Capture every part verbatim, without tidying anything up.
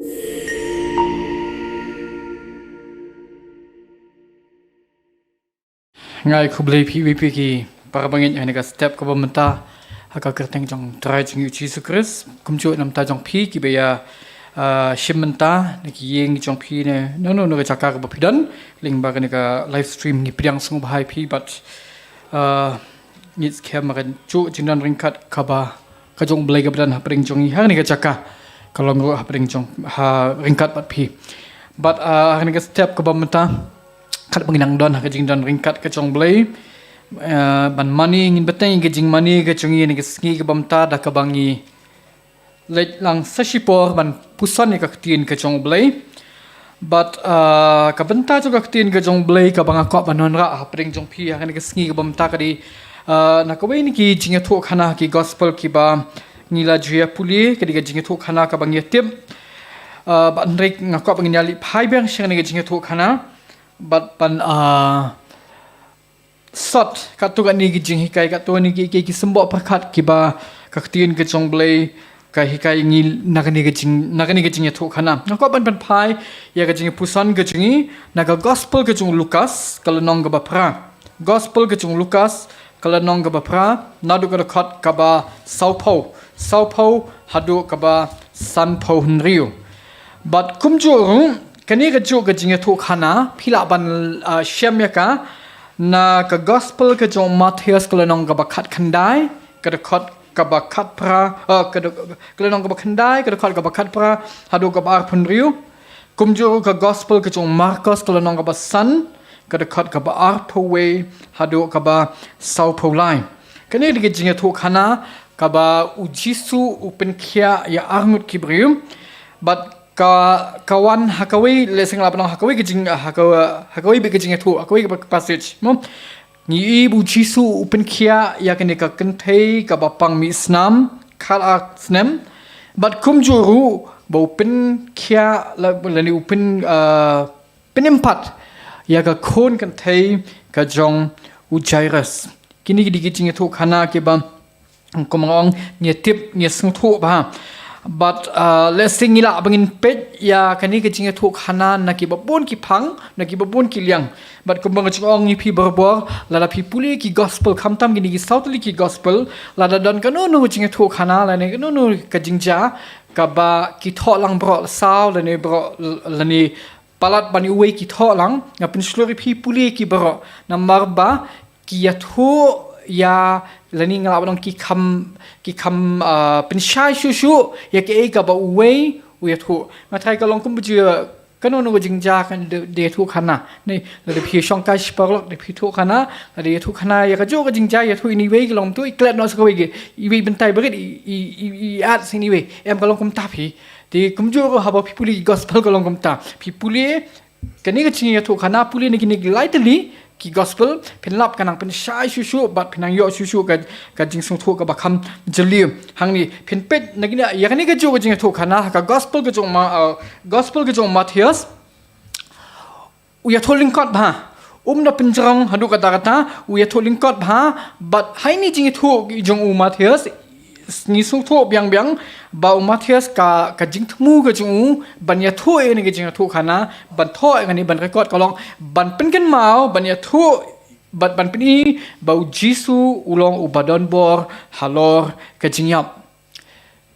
Nga ai khublei phi ïa phi ki para bangeit ha kane ka step kaba mynta ha ka kyrteng jong Trai jong ngi u Jisu Khrist. Kumjuh na ka bynta jong phi kiba ïa, ah, shim bynta na ki ïing jong phi ne na kano kano ka jaka kaba phi don lyngba kane ka live stream, ngi pdiang sngewbha ïa phi bad, ah, ngi skhem ba kajuh ka jingdon ryngkat kaba ka jong u Blei kaba don hapdeng jong ngi ha kane ka jaka ka long ruh hapdeng jong, ha ryngkat bad phi. Bad, ah, ha kane ka step kaba mynta katba ngi nang don ha ka jingdon ryngkat ka jong u Blei, ah, ban mane, ngin bteng ïa ka jingmane ka jong ngi ha kane ka sngi kaba mynta da kaba ngi leit lang sa shipor ban puson ïa ka ktien ka jong u Blei. Bad, ah, ka bynta jong ka ktien ka jong u Blei kaba nga kwah ban wanrah hapdeng jong phi ha kane ka sngi kaba mynta ka dei, ah, na kawei na ki jingïathuhkhana ki gospel kiba ngi la ju ïa pule, ka dei ka jingïathuhkhana kaba ngi ïa tip. Ah, bad hynrei nga kwah ba ngin ïa leit phai biang sha kane ka jingïathuhkhana bad ban, ah, sot katto katne ki jinghikai, katto katne ki, ki, ki symboh pyrkhat kiba ka ktien ka jong u Blei ka hikai ïa ngi na kane ka jing, na kane ka jingïathuhkhana. Nga kwah ban pynphai ïa ka jingpuson ka jong ngi na ka gospel ka jong u Lukas ka lynnong kaba phra. Gospel ka jong u Lukas ka lynnong kaba phra, naduh ka dkhot kaba sawphew, sawphew haduh kaba sanphew hynriew. Bad kumjuh ruh kane kajuh ka jingïathuhkhana phi lah ban, ah, shem ïa ka na ka gospel ka jong u Mathaios ka lynnong kaba khatkhyndai, ka dkhot kaba khatphra, ah, ka dy-, ka lynnong kaba khyndai, ka dkhot kaba khatphra haduh kaba arphew hynriew. Kumjuh ruh ka gospel ka jong u Markos ka lynnong kaba san, ka dkhot kaba arphew wei haduh kaba sawphew lai. Kane ka dei ka jingïathuhkhana kaba u Jisu u pynkhiah ïa arngut ki briew. Bad ka, ka wan ha kawei, lehse nga lah ban ong ha kawei ka jing, ha ka, ha kawei bad ka jingïathuh, ha kawei ka passage, mo. Ngi ïohi ba u Jisu u pynkhiah ïa kane ka kynthei kaba pang mih snam khatar snem. Bad kumjuh ruh ba u pynkhiah la, lane u pyn, ah, pynimpat ïa ka khun kynthei ka jong u Jairus. Kine ki dei ki jingïathuhkhana kiba kum nga ong ngi tip, ngi sngewthuh bha. Bad, ah, lehse ngi lah ba ngin peit ïa kane ka jingïathuhkhana na kiba bun ki phang, na kiba bun ki liang. Bad kumba nga ju ong ïa phi barabor, lada phi pule ki gospel, khamtam kine ki saw tylli ki gospel, lada don kano kano ka jingïathuhkhana lane kano kano ka jingjia kaba ki thoh lang baroh saw lane baroh lane palat ban ïa uwei ki thoh lang, nga pynshlur ïa phi pule ki baroh namar ba ki ïathuh ïa, lane nga lah ban ong ki kham, ki kham, ah, pynshai shuh shuh ïa kaei kaba uwei u ïathuh. Nga tharai ka long kumba ju kano kano ka jingjia kan da, da ïathuhkhana. Ne, lada phi shong kai shi paralok da phi ïathuhkhana, lada ïathuhkhana ïa kajuh ka jingjia ïathuh ïa iwei ka long to i klet noh sa kawei ka, iwei bynta barit i, i, i, i ïa sa iwei. Em, ka long kumta phi. Te kumjuh ruh haba phi pule gospel ka long kumta. Phi pule kane ka jingïathuhkhana, pule na kine ki lai tylli ki gospel, phin lap ka nang pynshai shuh shuh bad phin nang ïoh shuh shuh ka, ka jingsngewthuh kaba kham jylliew. Hangne phin peit na kine, ïa kane kajuh ka jingïathuhkhana ha ka gospel ka jong u Ma, ah, gospel ka jong u Mathaios. U ïathuh lyngkot bha. Um da pynjrong haduh katta katta, u ïathuh lyngkot bha, bad ha ine i jingïathuh jong u Mathaios, ngi sngewthuh biang biang ba u Mathaios ka, ka jingthmu ka jong u ban ïathuh ïa kane ka jingïathuhkhana, ban thoh ïa kane, ban record ka long ban pynkynmaw, ban ïathuh bad ban pyni ba u Jisu u long uba don bor halor ka jingïap.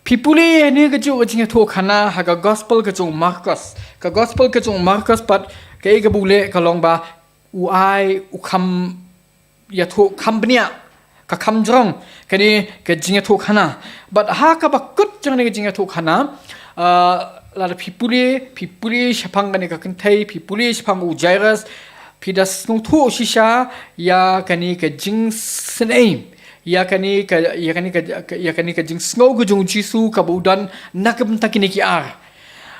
Phi pule ïa kane kajuh ka jingïathuhkhana ha ka gospel ka jong u Markos. Ka gospel ka jong u Markos pat kaei kaba u leh ka long ba u ai, u kham ïathuh kham bniah, ka kham jrong kane ka jingïathuhkhana. Bad ha kaba kut jong kane ka jingïathuhkhana, ah, lada phi pule, phi pule shaphang kane ka kynthei, phi pule shaphang u Jairus, phi da sngewthuh shisha ïa kane ka jingsnei, ïa kane ka, ïa kane ka, ïa kane ka jingsngew ka jong u Jisu kaba u don na ka bynta kine ki ar.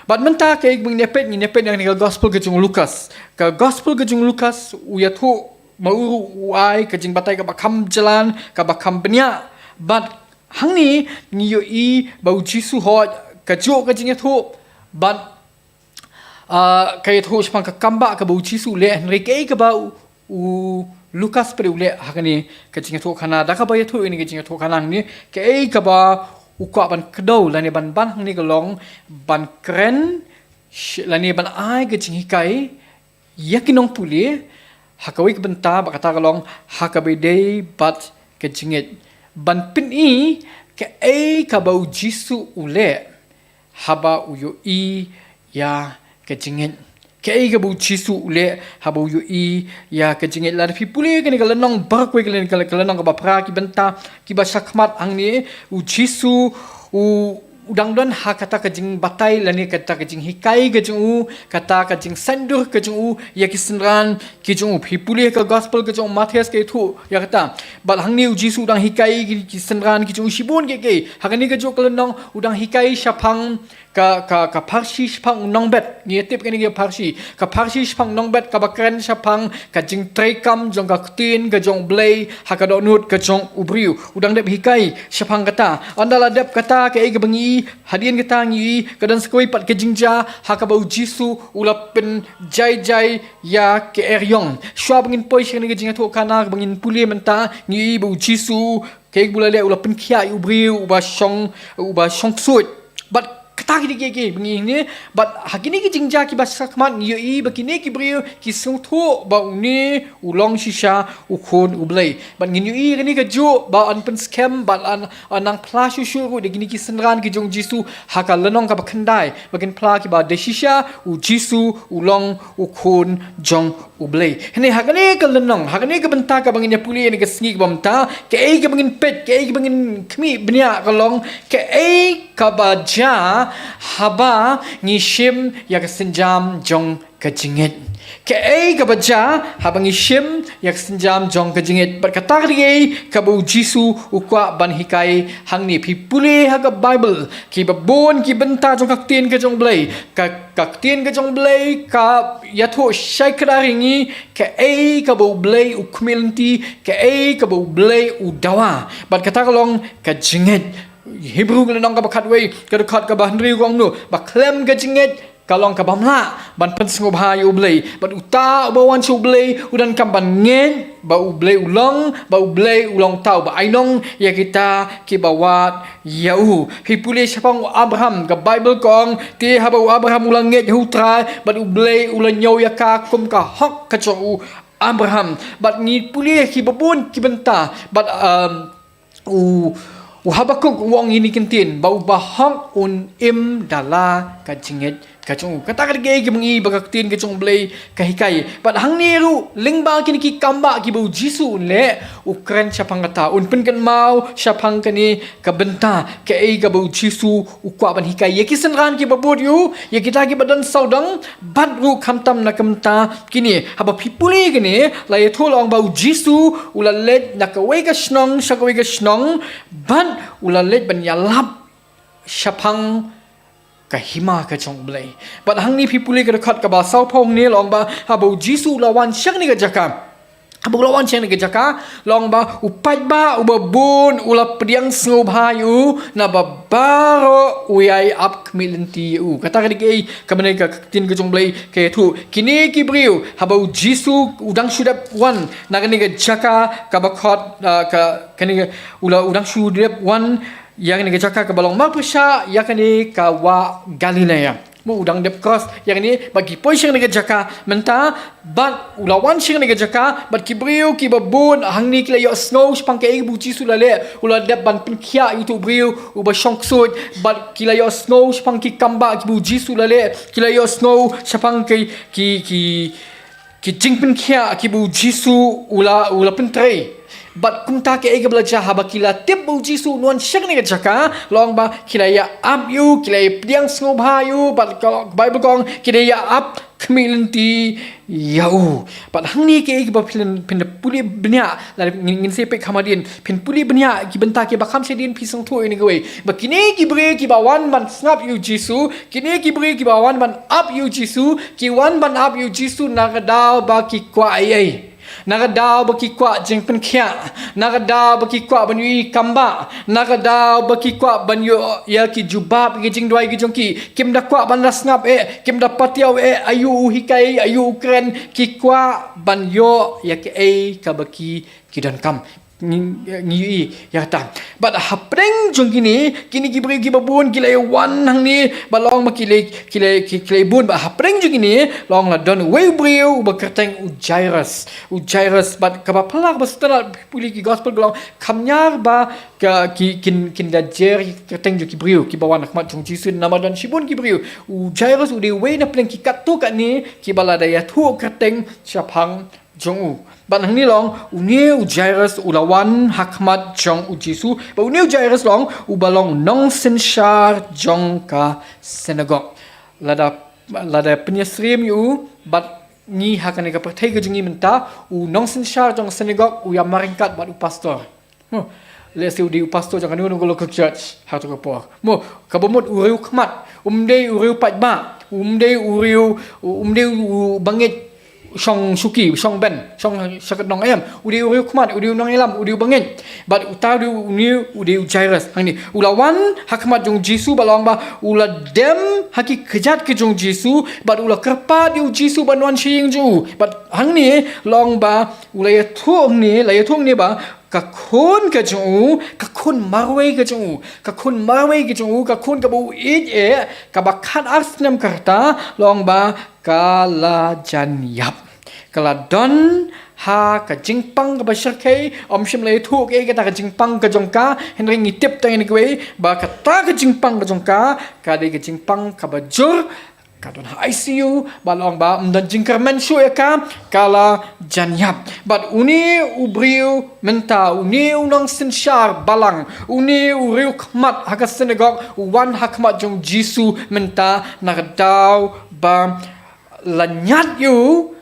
Bad mynta kaei kaba ngin ïa peit, ngin ïa peit na kane ka gospel ka jong u Lukas. Ka gospel ka jong u Lukas u ïathuh ma u ruh u ai ka jingbatai kaba kham jlan, kaba kham bniah. Bad hangne ngi ïohi ba u Jisu u hoi kajuh ka jingïathuh. Bad, ah, ka ïathuh shaphang ka kam ba kaba u Jisu u leh, hynrei kaei kaba u, u Lukas pat u leh ha kane ka jingïathuhkhana, da kaba ïathuh ïa kane ka jingïathuhkhana hangne, kaei kaba u kwah ban kdew lane ban ban hangne ka long ban kren sh- lane ban ai ka jinghikai ïa ki nongpule ha kawei ka bynta, bad kata ka long ha kaba ïadei bad ka jingngeit, ban pyni kaei kaba U Jisu u leh haba u ïohi ïa ka jingngeit. Kaei kaba U Jisu u leh haba u ïohi ïa ka jingngeit? Lada phi pule kane ka lynnong baroh kawei, kane ka lynnong kaba phra, ki bynta kiba shakhmat hangne, U Jisu u u dang don ha kata ka jingbatai lane kata ka jinghikai ka jong u, kata ka jingsaiñdur ka jong u ïa ki synran ki jong u. Phi pule ka gospel ka jong u Mathaios ka ïathuh ïa kata. Bad hangne U Jisu u dang hikai ki, ki synran ki jong u shibun kiei kiei. Ha kane kajuh ka lynnong u dang hikai shaphang ka, ka, ka pharshi shaphang u nongbet. Ngi tip kane ka pharshi. Ka pharshi shaphang u nongbet kaba kren shaphang ka jingtreikam jong ka ktien ka jong U Blei ha ka dohnud ka jong u briew. U dang dep hikai shaphang kata. Ynda la dep kata, kaei kaba ngi ïohi? Hadien kata ngi ïohi ka don sa kawei pat ka jingjia ha kaba U Jisu u la pynjai jai ïa ka eriong. Shuwa ba ngin poi sha kane ka jingïathuhkhana kaba ngin pule mynta, ngi ïohi ba U Jisu kaei kaba u la leh? U la pynkhiah ïa u briew uba shong, uba shong ksuid. Bad kata ki dei kiei kiei ba ngi ïohi hangne. Bad ha kine ki jingjia kiba shakhmat ngi ïohi ba kine ki briew ki sngewthuh ba une u long shisha u Khun U Blei. Bad ngin ïohi kane kajuh ba yn pynskhem bad yn, yn nang phla shuh shuh ruh da kine ki synran ki jong U Jisu ha ka lynnong kaba khyndai, ba kin phla kiba dei shisha U Jisu u long u Khun jong U Blei. Hangne ha kane ka lynnong, ha kane ka bynta kaba ngin ïa pule ïa kane ka sngi kaba mynta, kaei kaba ngin peit, kaei kaba ngin khmih bniah ka long kaei kaba jia haba ngi shim ïa ka sienjam jong ka jingngeit. Kaei kaba jia haba ngi shim ïa ka sienjam jong ka jingngeit? Bad kata ka dei kaei kaba U Jisu u kwah ban hikai hangne. Phi pule ha ka Baibl kiba bun ki bynta jong ka ktien ka jong U Blei, ka, ka ktien ka jong U Blei ka ïathuh shai kdar ïa ngi kaei kaba U Blei u khmih lynti, kaei kaba U Blei u dawa. Bad kata ka long ka jingngeit. Hebru ka lynnong kaba khatwei, ka dkhot kaba hynriew ka ong kumno? Ba khlem ka jingngeit ka long kaba mlah ban pynsngewbha ïa U Blei. Bad uta uba wan sha U Blei u donkam ban ngeit ba U Blei u long, ba U Blei u long uta uba ainong ïa kita kiba wad ïa u. Phi pule shaphang u Abraham, ka Baibl ka ong, te haba u Abraham u la ngeit ha U Trai, bad U Blei u la ñiew ïa ka kum ka hok ka jong u Abraham. Bad ngi pule kiba bun ki bynta, bad, um, u, u Habakuk u ong ïa kine ki ktien, ba u bahok un im da la ka jingngeit ka jong u. Kata ka dei kaei kaba ngi ïohi ba ka ktien ka jong U Blei ka hikai. Bad hangne ruh lyngba kine ki kambah kiba U Jisu un leh, u kren shaphang kata, un pynkynmaw shaphang kane ka bynta, kaei kaba U Jisu u kwah ban hikai ïa ki synran kiba bud ïa u, ïa kita kiba don sawdong, bad ruh khamtam na ka bynta kine. Haba phi pule kane, la ïathuh, la ong ba U Jisu u la leit na kawei ka shnong sha kawei ka shnong, bad u la leit ban ïalap shaphang ka hima ka jong U Blei. Bad hangne phi pule ka dkhot kaba sawphew hangne, la ong ba haba U Jisu u la wan sha kane ka jaka, haba u la wan sha kane ka jaka, la ong ba u paidbah uba bun u la pdiang sngewbha ïa u, naba baroh u ïai ap khmih lynti ïa u. Kata ka dei kaei kaba kane ka ktien ka jong U Blei ka ïathuh. Kine ki briew, haba U Jisu u dang shu dep wan na kane ka jaka kaba khot, ah, ka, kane ka, u la, u dang shu dep wan ïa kane ka jaka kaba long marpyrshah ïa kane ka wah Galilea. Mo, u dang dep cross ïa kane, bad ki poi sha kane ka jaka mynta, bad u la wan sha kane ka jaka, bad ki briew kiba bun hangne ki la ïohsngew shaphang kaei ba U Jisu u la leh, u la dep ban pynkhiah ïa uto u briew uba shong ksuid, bad ki la ïohsngew shaphang ki kambah kiba U Jisu u la leh, ki la ïohsngew shaphang ki, ki, ki, ki jingpynkhiah kiba U Jisu u la, u la pyntrei. Bad kumta kaei kaba la jia, haba ki la tip ba U Jisu un wan sha kane ka jaka, la ong ba ki la ïa ap ïa u, ki la ïa pdiang sngewbha ïa u, bad ka, ka Baibl ka ong ki la ïa ap khmih lynti ïa u. Bad hangne kaei kaba phin, phin da pule bniah, lada ngin, ngin sa peit kham hadien, phin pule bniah ki bynta kiba kham shadien, phi sngewthuh ïa kane kawei, ba kine ki briew kiba wan ban sngap ïa U Jisu, kine ki briew kiba wan ban ap ïa U Jisu, ki wan ban ap ïa U Jisu na ka daw ba ki kwah ei ei. Na ka daw ba ki kwah jingpynkhiah, na ka daw ba ki kwah ban ïohi kambah, na ka daw ba ki kwah ban ïoh ïa ki jubab ïa ki jingduwai ki jong ki. Kim da kwah ban da sngap eh, kim da patiaw eh aïu u hikai, aïu u kren, ki kwah ban ïoh ïa kaei kaba ki, ki donkam. ngi, ngi ïohi ïa kata. Bad hapdeng jong kine, kine ki briew kiba bun ki la ïa wan hangne, ba long ba ki la, ki la, ki, ki la ïa bun, bad hapdeng jong kine, long la don uwei u briew uba kyrteng u Jairus. U Jairus, bad kaba phylla kaba sngewtynnat, pule ki gospel ka long, kham ñiar ba ka, ki, kin, kin da jer kyrteng jong ki briew kiba wan ha khmat jong u Jisu, namar don shibun ki briew. U Jairus u dei uwei na pdeng ki katto katne kiba la da ïathuh kyrteng shaphang jong u. Bad hangne long, une u Jairus u la wan ha khmat jong u Jisu. Bad une u Jairus long uba long nongsynshar jong ka synagog. Lada, lada pynïasyriem ïa u, bad ngi ha kane ka pyrthei ka jong ngi mynta, u nongsynshar jong synagog u ïa marryngkat bad u pastor. Mo, lehse u dei u pastor jong kano kano ka local church ha kato ka por. Mo, kaba mut u riewkhmat, um dei u riewpaidbah, um dei u riew, um dei u bangeit shong shuki, shong ben, shong sha ka nong, em. U dei u riewkhmat, u dei u nongïalam, u dei u bangeit. Bad uta u dei u, u dei u Jairus. Hangne, u la wan ha khmat jong u Jisu, ba long ba u la dem ha ki kjat ka jong u Jisu, bad u la kyrpad ïa u Jisu ban wan sha ïing jong u. Bad hangne long ba u la ïathuh hangne, la ïathuh hangne ba ka khun ka jong u, ka khun marwei ka jong u, ka khun marwei ka jong u, ka khun kaba u ïeit eh, kaba khatar snem ka rta, long ba ka la jan ïap. Ka la don ha ka jingpang kaba shyrkhei, ym shym la ïathuh kaei kata ka jingpang ka jong ka, hynrei ngi tip tang ïa kawei, ba kata ka jingpang ka jong ka, ka dei ka jingpang kaba jur, ka don ha I C U, ba long ba, ym don jingkyrmen shuh ïa ka, ka la jan ïap. Bad une u briew mynta, une u nongsynshar balang, une u riewkhmat ha ka synagog, u wan ha khmat jong u Jisu mynta, na ka daw ba la ñiad ïa u,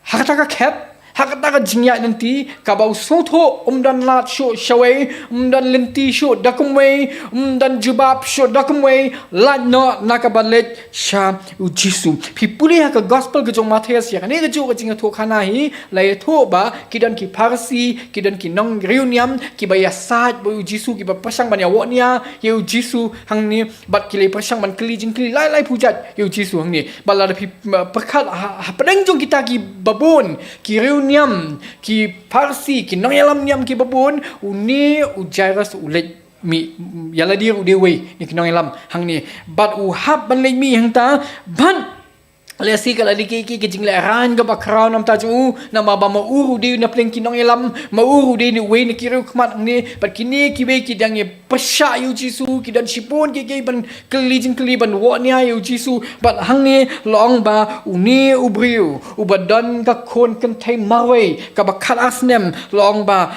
ha kata ka khep, ha kata ka jingïaid lynti, kaba u sngewthuh, um don lad shuh shawei, um don lynti shuh da kumwei, um don jubab shuh da kumwei, lait noh na kaba leit sha u Jisu. Phi pule ha ka gospel ka jong u Mathaios ïa kane kajuh ka jingïathuhkhana hi, la ïathuh ba, ki don ki Pharisi, ki don ki nongriewniam, kiba ïasaid bad u Jisu, kiba pyrshang ban ïawoh nia ïa u Jisu, hangne, bad ki la pyrshang ban kylli jingkylli lai lai pujat ïa u Jisu hangne. Bad lada phi, ma, pyrkhat ha, hapdeng jong kita kiba bun, ki riewniam, ki Pharisi, ki nongïalam niam kiba bun, une u Jairus u leit mih, ïa lade ruh u dei uwei na ki nongïalam hangne. Bad u hap ban leit mih hangta, bad lehse ka la dei ki, ki, ki jinglehraiñ kaba khraw na ka bynta jong u, namar ba ma u ruh u dei na pdeng ki nongïalam, ma u ruh u dei uwei na ki riewkhmat hangne, bad kine kiwei ki dang ïa pyrshah ïa u Jisu, ki don shibun kiei kiei ban kylli jingkylli ban woh nia ïa u Jisu, bad hangne long ba une u briew, uba don ka khun kynthei marwei, kaba khatar snem, long ba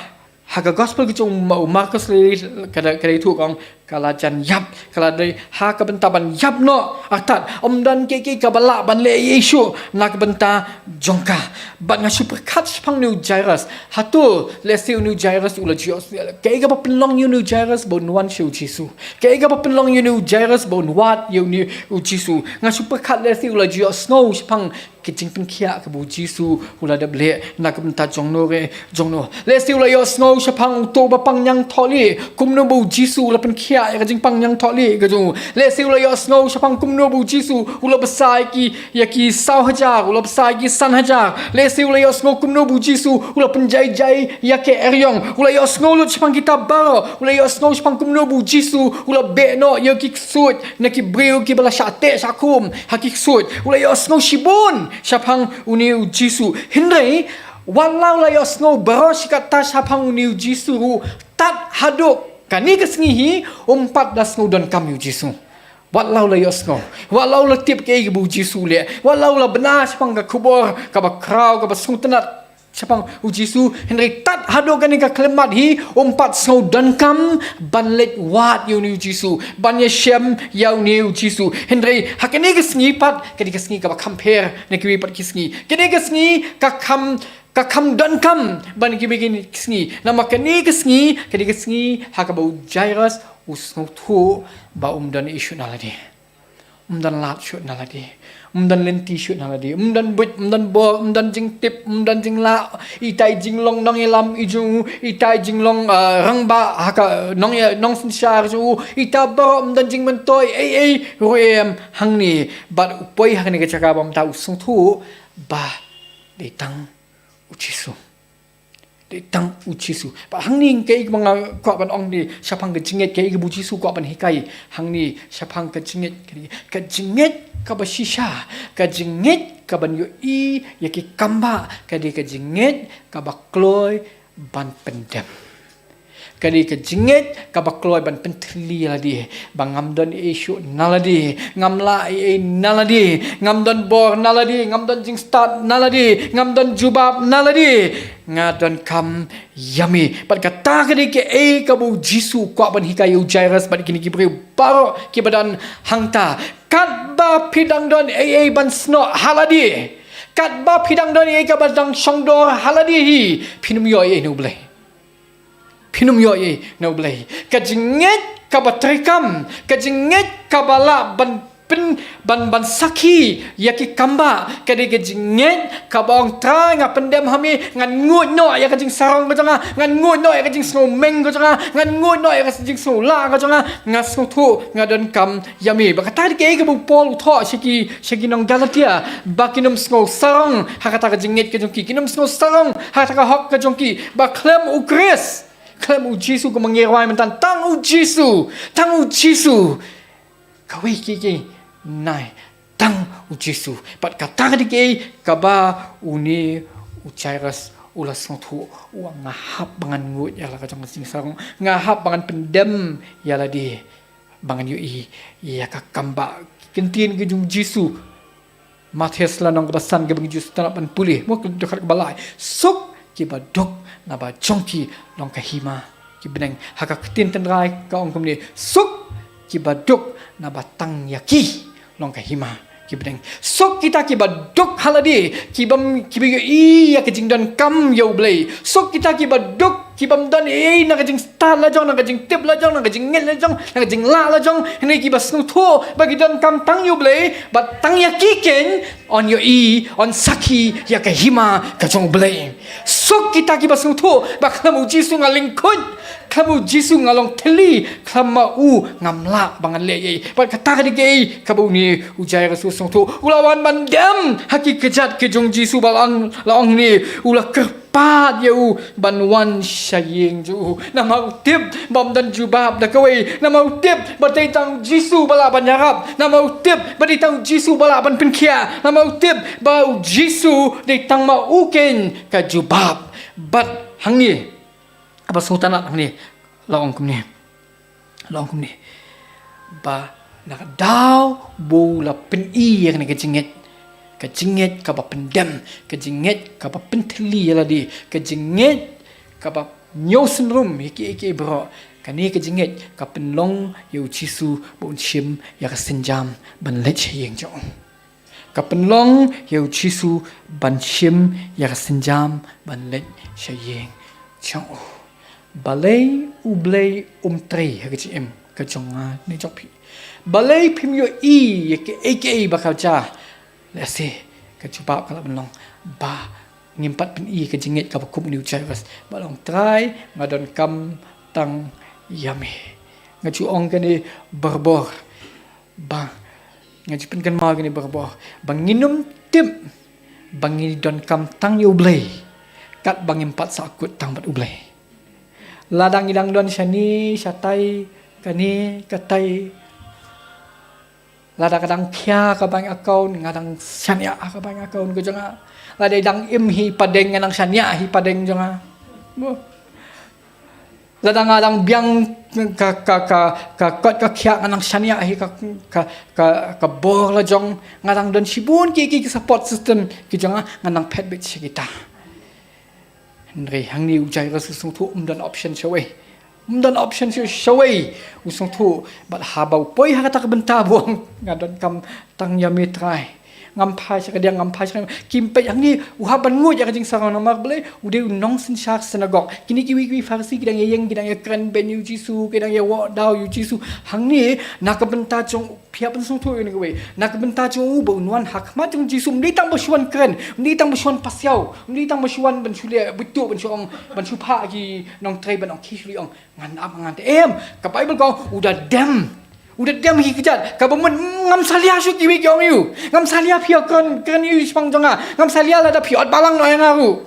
ha ka gospel ka jong u Ma-, u Markos lei, ka da, ka da ïathuh ka ong, ka la jan ïap, ka la dei ha ka bynta ban ïap noh, artat, ym don kiei kiei kaba lah ban leh ei ei shuh, na ka bynta jong ka. Bad nga shu pyrkhat shaphang une u Jairus, hato, lehse une u Jairus u la ju ïoh, kaei kaba pynlong ïa une u Jairus ba un wan sha u Jisu. Kaei kaba pynlong ïa une u Jairus ba un wad ïa une u Jisu. Nga shu pyrkhat lehse u la ju ïohsngew shaphang ka jingpynkhiah kaba u Jisu u la dep leh na ka bynta jong no re jong no. Lehse u la ïohsngew shaphang uto uba pang ñiangthohlieh, kumno ba u Jisu u la pynkhiah ïa ka jingpang ñiangthohlieh ka jong u. Lehse u la ïohsngew shaphang kumno ba u Jisu u la bsa ïa ki, ïa ki saw hajar, u la bsa ïa ki san hajar. Lehse u la ïohsngew kumno ba u Jisu u la pynjai jai ïa ki eriong. U la ïohsngew lut shaphang kita baroh, u la ïohsngew shaphang kumno ba u Jisu u la beh noh ïa ki ksuid na ki briew kiba la shah teh shah khum ha ki ksuid. U la ïohsngew shibun shaphang une u Jisu. Hynrei, wat la u la ïohsngew baroh shi katta shaphang une u Jisu ruh, tad haduh kane ka sngi hi, um pat da sngew donkam ïa u Jisu. Wat la u la ïohsngew, wat la u la tip kaei kaba u Jisu u leh, wat la u la bna shaphang ka khubor kaba khraw, kaba sngewtynnat shaphang u Jisu, hynrei tad haduh kane ka khyllipmat hi, um pat sngew donkam ban leit wad ïa une u Jisu, ban ïashem ïa une u Jisu. Hynrei ha kane ka sngi pat, ka dei ka sngi kaba kham pher na kiwei pat ki sngi. Kane ka sngi ka kham, ka kham donkam ban kiwei ki sngi. Namar kane ka sngi, ka dei ka sngi ha kaba u Jairus u sngewthuh ba um don ei shuh na lade. Um don lad shuh na lade. Um don lynti shuh na lade. Um don buit, um don bor, um don jingtip, um don jinglah. Ita i jinglong nongïalam i jong u, ita i jinglong, ah, rangbah ha ka nong, nongsynshar jong u. Ita baroh um don jingmyntoi ei ei ruh em hangne. Bad u poi ha kane ka jaka ba mynta u sngewthuh ba dei tang u Jisu. Dei tang u Jisu. Bad hangne kaei kaba nga kwah ban ong ne shaphang ka jingngeit, kaei kaba u Jisu u kwah ban hikai hangne shaphang ka jingngeit, ka jingngeit kaba shisha, ka jingngeit kaban ïohi ïa ki kambah, ka dei ka jingngeit kaba kloi ban pyndem. Ka dei ka jingngeit kaba kloi ban pynthylli ïa lade ba ngam don ei ei shuh na lade, ngam lah ei ei na lade, ngam don bor na lade, ngam don jingstad na lade, ngam don jubab na lade. Nga donkam ïa me. Bad kata ka dei kaei kaba u Jisu u kwah ban hikai ïa u Jairus bad kine ki briew baroh kiba don hangta. Katba phi dang don ei ei ban snoh ha lade, katba phi dang don ei ei kaba dang shongdor ha lade hi, phin ym ïoh ei ei na U Blei. Phin ym ïoh ei ei na U Blei. Ka jingngeit kaba treikam, ka jingngeit kaba lah ban pyn, ban, ban sakhi ïa ki kambah, ka dei ka jingngeit kaba ong, Trai, nga pyndem ha me, ngan nguid noh ïa ka jingsarong ka jong nga, ngan nguid noh ïa ka jingsngewmeng ka jong nga, ngan nguid noh ïa ka jingsngewlah ka jong nga, nga sngewthuh nga donkam ïa me. Bad kata ka dei kaei kaba u Paul u thoh sha ki, sha ki nong Galatia, ba kin ym sngewsarong ha kata ka jingngeit ka jong ki, kin ym sngewsarong ha kata ka hok ka jong ki, ba khlem u Khrist, khlem u Jisu, kumba ngi rwai mynta, tang u Jisu, tang u Jisu. Kawei kiei kiei nai, tang u Jisu. Bad kata ka dei kaei kaba une u Jairus u la sngewthuh, u ong, nga hap ba ngan nguid ïa la ka jong ka jingsarong, nga hap ba ngan pyndem ïa lade ba ngan ïohi ïa ka kambah. Ki ktien ki jong u Jisu, Mathaios lynnong kaba san, kaba ngi ju sngewtynnat ban pule, mo, ka dkhot kaba lai: Suk kiba duk, naba jong ki long ka hima ki bneng. Ha ka ktien tynrai ka ong kumne: Suk kiba duk, naba tang ïa ki long ka hima ki bneng. Suk kita kiba duk ha lade, kiba, kiba ïohi ïa ka jingdonkam ïa U Blei. Suk kita kiba duk, kibym don ei ei na ka jingstad la jong, na ka jingtip la jong, na ka jingngeit la jong, na ka jinglah la jong, hynrei kiba sngewthuh ba ki donkam tang ïa U Blei, bad tang ïa ki keiñ yn ïohi, yn sakhi ïa ka hima ka jong U Blei. Suk kita kiba sngewthuh ba khlem u Jisu nga lyngkhuid, khlem u Jisu nga long thylli, khlem ma u ngam lah ba ngan leh ei ei. Bad kata ka dei kaei kaba une u Jairus u sngewthuh. U la wan ban dem ha ki kjat ki jong u Jisu, bad la ong, la ong ne, u la kyrpad ïa u ban wan sha ïing jong u. Namar u tip ba um don jubab da kawei. Namar u tip ba dei tang u Jisu ba lah ban ïarap. Namar u tip ba dei tang u Jisu ba lah ban pynkhiah. Namar u tip ba u Jisu dei tang ma u keiñ ka jubab. Bad hangne, kaba sngewtynnat hangne, la ong kumne, la ong kumne, ba na ka daw ba u la pyni ïa kane ka jingngeit, ka jingngeit kaba pyndem, ka jingngeit kaba pynthylli ïa lade, ka jingngeit kaba ñiewsynrum ïa kiei kiei baroh, kane ka jingngeit ka pynlong ïa u Jisu ba un shim ïa ka sienjam ban leit sha ïing jong u. Ka pynlong ïa u Jisu ban shim ïa ka sienjam ban leit sha ïing jong u. Balei U Blei um trei ha ka jingim ka jong nga ne jong phi? Balei phim ïohi ïa kiei kiei ba ka jia? Lehse ka jubab ka la pynlong ba ngim pat pyni ka jingngeit kaba kum une u Jairus, ba la ong, Trai, nga donkam tang ïa me. Nga ju ong kane barabor, ba nga ju pynkynmaw kane barabor, ba ngin ym tip ba ngi donkam tang ïa U Blei katba ngim pat sahkut tang bad U Blei. Lada ngi dang don shane shatai, kane katai, lada ka dang khia ka bank account, nga dang shaniah ha ka bank account ka jong nga. Lada i dang im hi padeng, nga dang shaniah hi padeng jong nga. Lada nga dang biang ka, ka, ka, ka kot ka khiah, nga dang shaniah hi ka, ka, ka, ka bor la jong. Nga dang don shibun ki, ki, ki support system ki jong nga, nga dang phet beit sha kita. Hynrei hangne u Jairus u sngewthuh um don option shawei. Um don option sha, shawei. U sngewthuh, bad haba u poi ha kata ka bynta ba u ong, nga donkam tang ïa me Trai. Ngam phai sha kadiang, ngam phai sha kadiang. Kim peit hangne, u hap ban nguid ïa ka jingsarong namar balei, u dei u nongsynshar synagog. Kine kiwei kiwei Pharisi ki dang ïa ïeng, ki dang ïa kren beiñ ïa u Jisu, ki dang ïa wad daw ïa u Jisu. Hangne, na ka bynta jong u, phi hap ban sngewthuh ïa kane kawei. Na ka bynta jong u ba un wan ha khmat jong u Jisu, um dei tang ba shu wan kren, um dei tang ba shu wan pasiaw, um dei tang ba shu wan ban shu leh beit, ban shu ong, ban shu phah ki nongtrei ban ong ki shu leh ong, ngan ap ngan te, em, ka Baibl ka ong u da dem. U da dem hi kjat, kaba mut, ngam salia shuh kiwei ki ong ïa u. Ngam salia phi ïa kren, kren ïa u shaphang jong nga. Ngam salia lada phi ot balang noh ïa nga ruh.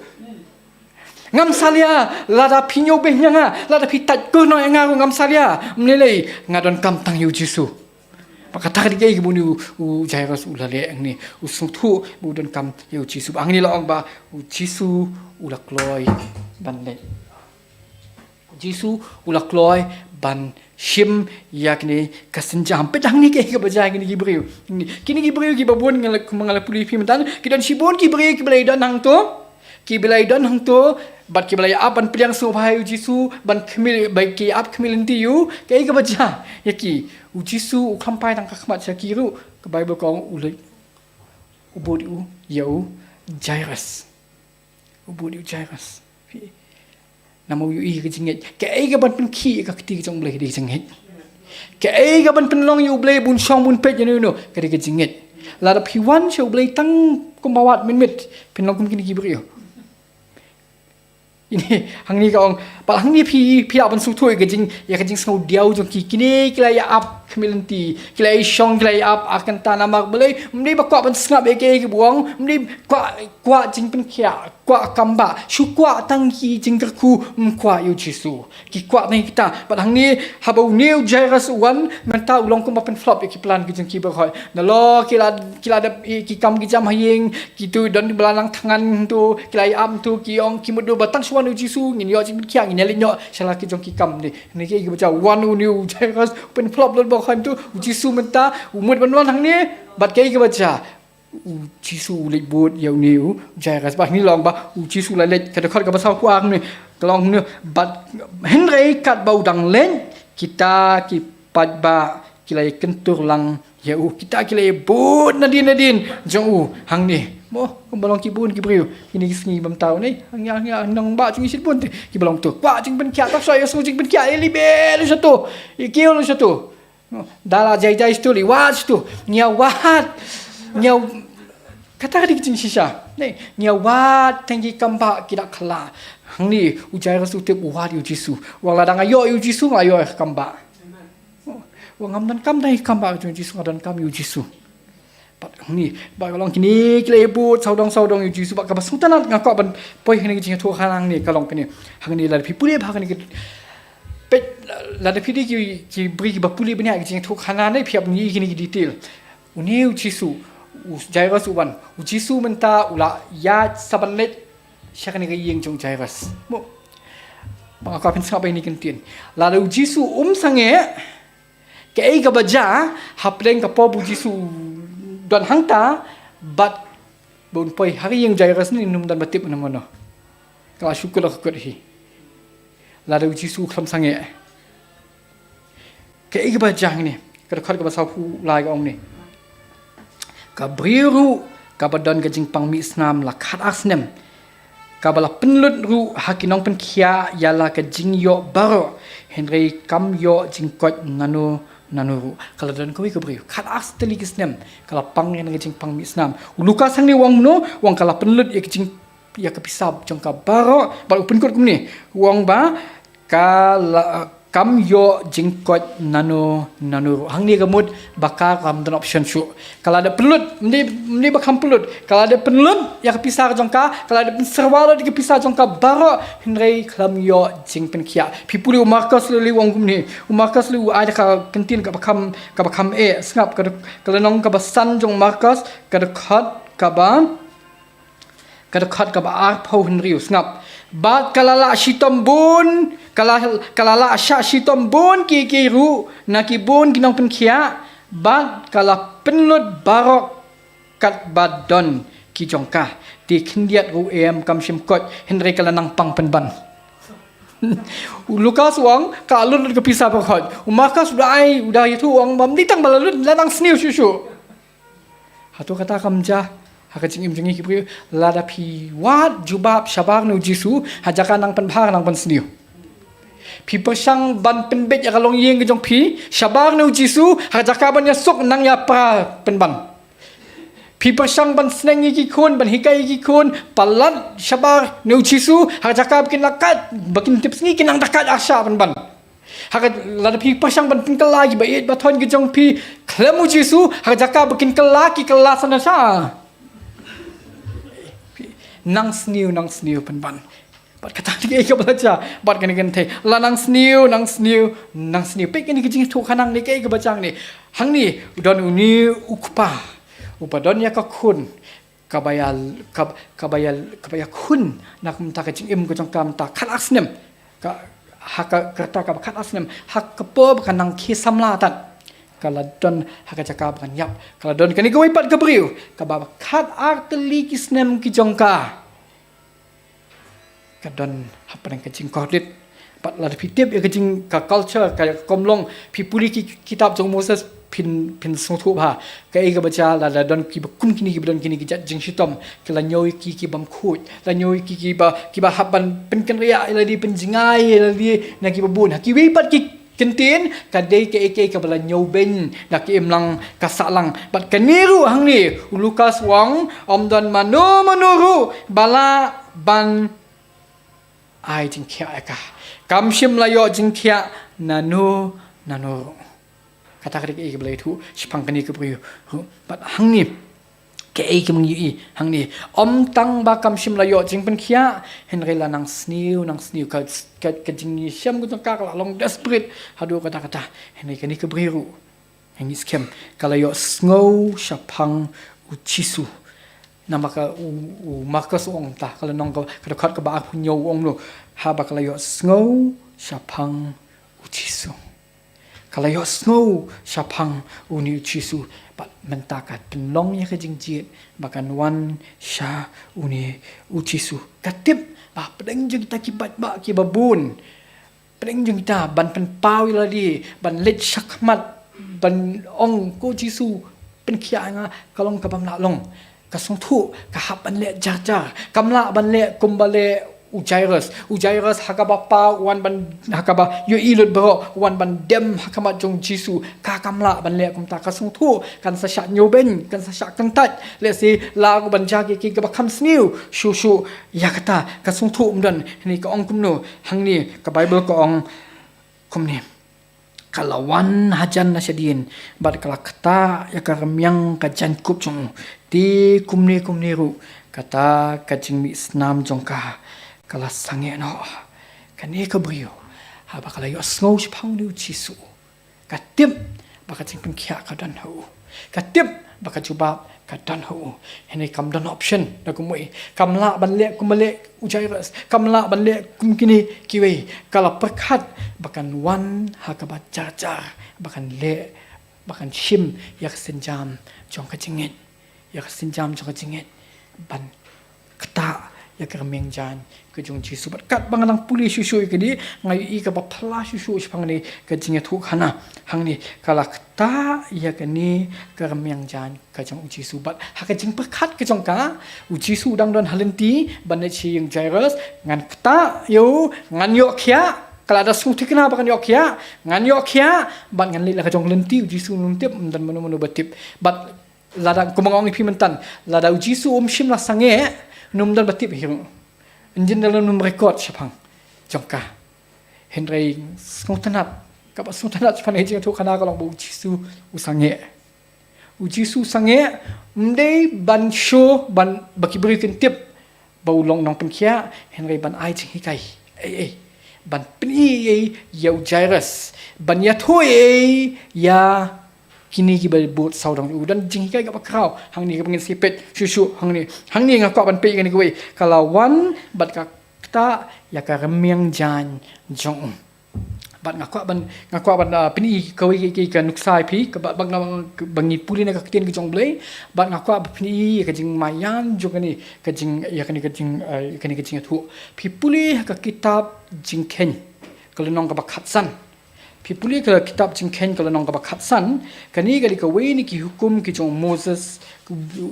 Ngam salia, lada phi ñiew beiñ ïa nga, lada phi tait kyrnong ïa nga ruh ngam salia. Ym lei lei, nga donkam tang ïa u Jisu. Bad kata ka dei kaei kaba une u, u Jairus u la leh hangne, u sngewthuh ba u donkam ïa u Jisu. Bad hangne la ong ba u Jisu u la kloi ban leit. U Jisu u la kloi ban shim ïa kane ka sienjam. Peit hangne kaei kaba jia ïa kine ki briew. Kine ki briew kiba bun nga la, kumba nga la pule ïa phi mynta, ki don shibun ki briew kiba la ïadon hangto. Kiba la ïadon hangto, bad kiba la ïa ap ban pdiang sngewbha ïa u Jisu, ban khmih, ba ki ap khmih lynti ïa u, kaei kaba jia ïa ki. U Jisu u khlem phai tang ka khmat sha ki ruh, ka Baibl ka ong u leit, u bud ïa u, ïa u Jairus. U bud ïa u Jairus. Namar u ïohi ka jingngeit. Kaei kaban pynkhih ïa ka kti ka jong U Blei ka dei ka jingngeit. Kaei kaban pynlong ïa U Blei ba un shong ba un peit ïano ïano, ka dei ka jingngeit. Lada phi wan sha U Blei tang kumba wad mynmiet, phin long kum kine ki briew. Hangne ka ong, pat hangne phi, phi lah ban sngewthuh ïa ka jing, ïa ka jingsngew diaw jong ki, kine ki la ïa ap khmih lynti, ki la ïa shong, ki la ïa ap ar kynta namar balei, ym dei ba kwah ban sngap ïa kaei kaba ong, ym dei kwah, kwah jingpynkhiah, kwah kam bah, shu kwah tang ki jingkyrkhu, ym kwah ïa u Jisu. Ki kwah tang kita, bad hangne haba une u Jairus u wan, mynta u long kumba pynflop ïa ki plan ki jong ki baroh. Nalor ki la, ki la dep ïa ki kam ki jam ha ïing, kito don ba la nang thngan hangto, ki la ïa ap hangto, ki ong ki mutdur ba tang shu wan u Jisu, ngin ïoh jingpynkhiah, ngin ïa leit noh sha la ki jong ki kam ne. Hangne kaei kaba jia, wan une u Jairus, pynflop lut baroh hangto, u Jisu mynta u mut ban wan hangne, bad kaei kaba jia. U Jisu u leit bud ïa une u Jairus. Bad hangne la ong ba u Jisu u la leit, ka dkhot kaba sawphew ar ne, ka la ong ne, bad hynrei katba u dang leit, kita ki paidbah ki la ïa kyntur lang ïa u, kita ki la ïa bud nadien nadien jong u hangne. Mo, kumba long ki bun ki briew kine ki sngi ba mynta ne, hangne, hangne nongbah jong ngi shibun te kiba long to, kwah jingpynkhiah, tang shu ïohsngew jingpynkhiah, ïa leit beit lut shato, ïa kiew lut shato. Da la jai jai shato, leit wad shato. Ngi ïa wad. Ngi ïa, kata ka dei ka jingshisha. Ne, ngi ïa wad tang ki kam bah ki da kylla. Hangne u Jairus u tip, u wad ïa u Jisu. U ong lada nga ïoh ïa u Jisu, nga ïoh ïa ka kam bah. U ong ngam donkam tang ïa ka kam bah jong u Jisu, nga donkam ïa u Jisu. Bad hangne, bad ka long kine ki la ïa bud sawdong sawdong ïa u Jisu, bad kaba sngewtynnat nga kwah ban poi hangne ka jingïathuhkhana hangne, ka long kane. Hangne lada phi pule bha hangne ka, peit, lada phi dei ki, ki briew kiba pule bniah ka jingïathuhkhana ne, phi hap ban ïohi kine ki detail. Une u Jisu, u Jairus u wan, u Jisu mynta u la ïaid sa ban leit sha kane ka ïing jong u Jairus. Mo. Bad nga kwah phin sngap ïa kine ki kyntien. Lada u Jisu um sangeh, kaei kaba jia hapdeng ka por ba u Jisu u don hangta, bad ba un poi ha ka ïing Jairus ne, um don ba tip ne mano. Ka la shu kut la ka kut hi. Lada u Jisu u khlem sangeh, kaei kaba jia hangne? Ka dkhot kaba sawphew lai ka ong ne, ka briew ruh kaba don ka jingpang mih snam la khatar snem, kaba la pynlut ruh ha ki nongpynkhiah ïa la ka jingïoh baroh, hynrei kam ïoh jingkoit nano nano ruh. Ka la don kawei ka briew khatar tylli ki snem, ka la pang ïa ka jingpang mih snam. U Lukas hangne u ong kumno? U ong ka la pynlut ïa ka jing, ïa ka pisa jong ka baroh, bad u pynkut kumne, u ong ba ka la, kam ïoh jingkoit nano nano ruh. Hangne ka mut ba ka kam don option shuh. Ka la dep pynlut, ym dei, ym dei ba kam pynlut. Ka la dep pynlut ïa ka pisa ka jong ka, ka la dep pynsyrwa lut ïa ka pisa jong ka baroh, hynrei khlem ïoh jingpynkhiah. Phi pule u Markos lei lei u ong kumne. U Markos lei u ai da ka kyntien kaba kham, kaba kham eh, sngap, ka, ka lynnong kaba san jong u Markos, ka dkhot kaba, ka dkhot kaba arphew hynriew, sngap. Bad ka la lah shitom bun, ka la, ka la lah shah shitom bun kiei kiei ruh na ki bun ki nongpynkhiah, bad ka la pynlut baroh katba don ki jong ka. Te khyndiat ruh em kam shym koit, hynrei ka la nang pang pynban. U Lukas u ong ka la lut lut ka pisa baroh. U Markos u da ai, u da ïathuh u ong ba ym dei tang ba la lut, la nang sniew shuh shuh. Hato kata kam jia ha ka jingim jong ngi ki briew? Lada phi wad jubab shabar na u Jisu, ha jaka nang pynbha nang pynsniew. Phi pyrshang ban pynbeit ïa ka longïing ka jong phi shabar na u Jisu, ha jaka ban ïasuk nang ïapra pynban. Phi pyrshang ban sneng ïa ki khun, ban hikai ïa ki khun, palat shabar na u Jisu, ha jaka ba kin la kat, ba kin tip sngi kin nang da kat arshah pynban. Ha ka, lada phi pyrshang ban pynkylla ki ba ïeit ba thoh ki jong phi khlem u Jisu, ha ka jaka ba kin kylla ki kylla sana sha. Nang sniew, nang sniew pynban. Bad kata ka dei kaba la jia bad kane ka kynthei. La nang sniew, nang sniew, nang sniew. Peit kane ka jingïathuhkhana hangne, kaei kaba jia hangne. Hangne u don une u kpa uba don ïa ka khun kaba ïa, kab-, kaba ïa, kaba ïakhun na ka bynta ka jingim ka jong ka mynta khatar snem. Ka, ha ka, ka rta kaba khatar snem, ha ka por ba ka nang khie samla tad, ka la don ha ka jaka ba kan ïap. Ka la don kane kawei pat ka briew kaba khatar tylli ki snem ki jong ka ka don hapdeng ka jingkordit. Bad lada phi tip ïa ka jing, ka culture, ka, ka kam long, phi pule ki kitab jong Moses, phin, phin sngewthuh bha. Kaei kaba jia lada don kiba kum kine, kiba don kine ki jait jingshitom, ki la ñiew ïa ki ki bym khuid, la ñiew ïa ki kiba, kiba hap ban pynkynriah ïa lade, pynjngai ïa lade na kiba bun. Ha kiwei pat ki kyntien ka dei kaei kaei kaba la ñiewbeiñ da ka imlang ka sahlang. Bad kane ruh hangne u Lukas u ong, ym don mano mano ruh ba lah ban ai jingkhiah ïa ka. Kam shym la ïoh jingkhiah nano nano ruh. Kata ka dei kaei kaba la ïathuh shaphang kane ka briew ruh. Bad hangne kaei kaba ngi ïohi hangne, ym tang ba kam shym la ïoh jingpynkhiah, hynrei la nang sniew, nang sniew, ka, ka, ka jingïashem ka jong ka ka la long desperate haduh katta katta. Hynrei kane ka briew ruh, ngi skhem, ka la ïohsngew shaphang u Jisu. Namar ka u, u Markos u ong ta, ka lynnong ka, ka dkhot kaba arphew hynñiew u ong kumno, haba ka la ïohsngew shaphang u Jisu. Ka la ïohsngew shaphang une u Jisu. Bad mynta ka pynlong ïa ka jingjied ba kan wan sha une u Jisu. Ka tip ba hapdeng jong kita ki paidbah kiba bun, hapdeng jong kita ban pynpaw ïa lade, ban leit shakhmat, ban ong, ko Jisu, pynkhiah ïa nga, ka long kabym lah long. Ka sngewthuh ka hap ban leh jar jar. Kam lah ban leh kumba leh u Jairus. U Jairus ha kaba paw u wan ban, ha kaba ïohi lut baroh, u wan ban dem ha khmat jong u Jisu. Ka kam lah ban leh kumta. Ka sngewthuh kan sa shah ñiewbeiñ, kan sa shah kyntait. Lehse lah ruh ban jia kiei kiei kiba kham sniew. Shuh shuh ïa kata ka sngewthuh ym don. Hangne ka ong kumno, hangne ka Baibl ka ong kumne. Ka la wan hajan na shadien bad ka la ktah ïa ka rmiang ka jaiñkup jong u. Te kumne kumne ruh kata ka jingmih snam jong ka ka la sangeh noh. Kane ka briew, haba ka la ïohsngew shaphang une u Jisu, ka tip ba ka jingpynkhiah ka don ha u. Ka tip ba ka jubab ka don ha u. Hynrei kam don option da kumwei. Kam lah ban leh kumba leh u Jairus. Kam lah ban leh kum kine kiwei. Ka la pyrkhat ba kan wan ha kaba jar jar, ba kan leh, ba kan shim ïa ka sienjam jong ka jingngeit. Ïa ka sienjam jong ka jingngeit ban ktah ïa ka rmiang jaiñ ka jong u Jisu. Bad katba nga nang pule shuh shuh ïa kane, nga ïohi kaba phylla shuh shuh shaphang kane ka jingïathuhkhana. Hangne ka la ktah ïa kane ka rmiang jaiñ ka jong u Jisu. Bad ha ka jingpyrkhat ka jong ka, u Jisu u dang don ha lynti ban leit sha ïing u Jairus. Ngan ktah ïa u, ngan ïoh khiah. Ka la da sngewthikna ba kan ïoh khiah. Ngan ïoh khiah bad ngan leit la ka jong lynti. U Jisu um tip, ym don mano mano ba tip. Bad lada, kumba nga ong ïa phi mynta, lada u Jisu um shym la sangeh, ym don ba tip hi ruh. Ynjin da lada ym record shaphang jong ka. Hynrei sngewtynnat, kaba sngewtynnat shaphang ka jingïathuhkhana ka long ba u Jisu u sangeh. U Jisu u sangeh, ym dei ban shu, ban, ba ki briew kin tip ba u long nongpynkhiah, hynrei ban ai jinghikai. Ei, ei. Ban pyni ei ïa u Jairus. Ban ïathuh ei ïa kine kiba bud sawdong. U don jinghikai kaba khraw hangne kaba ngin sa peit shuh shuh hangne. Hangne nga kwah ban peit ïa kane kawei. Ka la wan bad ka ktah ïa ka rmiang jaiñ jong u. Bad nga kwah ban, nga kwah ban, ah, pyni kawei ka, ka, ka nuksa ïa phi, kaba, ba, ba, ba ngi pule na ka ktien ka jong U Blei. Bad nga kwah ban pyni ïa ka jingmaïan jong kane ka jing, ïa kane ka jing, ah, ïa kane ka jingïathuh. Phi pule ha ka kitab Jingkheiñ ka lynnong kaba khatsan. Phi pule ka kitab Jingkheiñ ka lynnong kaba khatsan, kane ka dei kawei na ki hukum ki jong u Moses,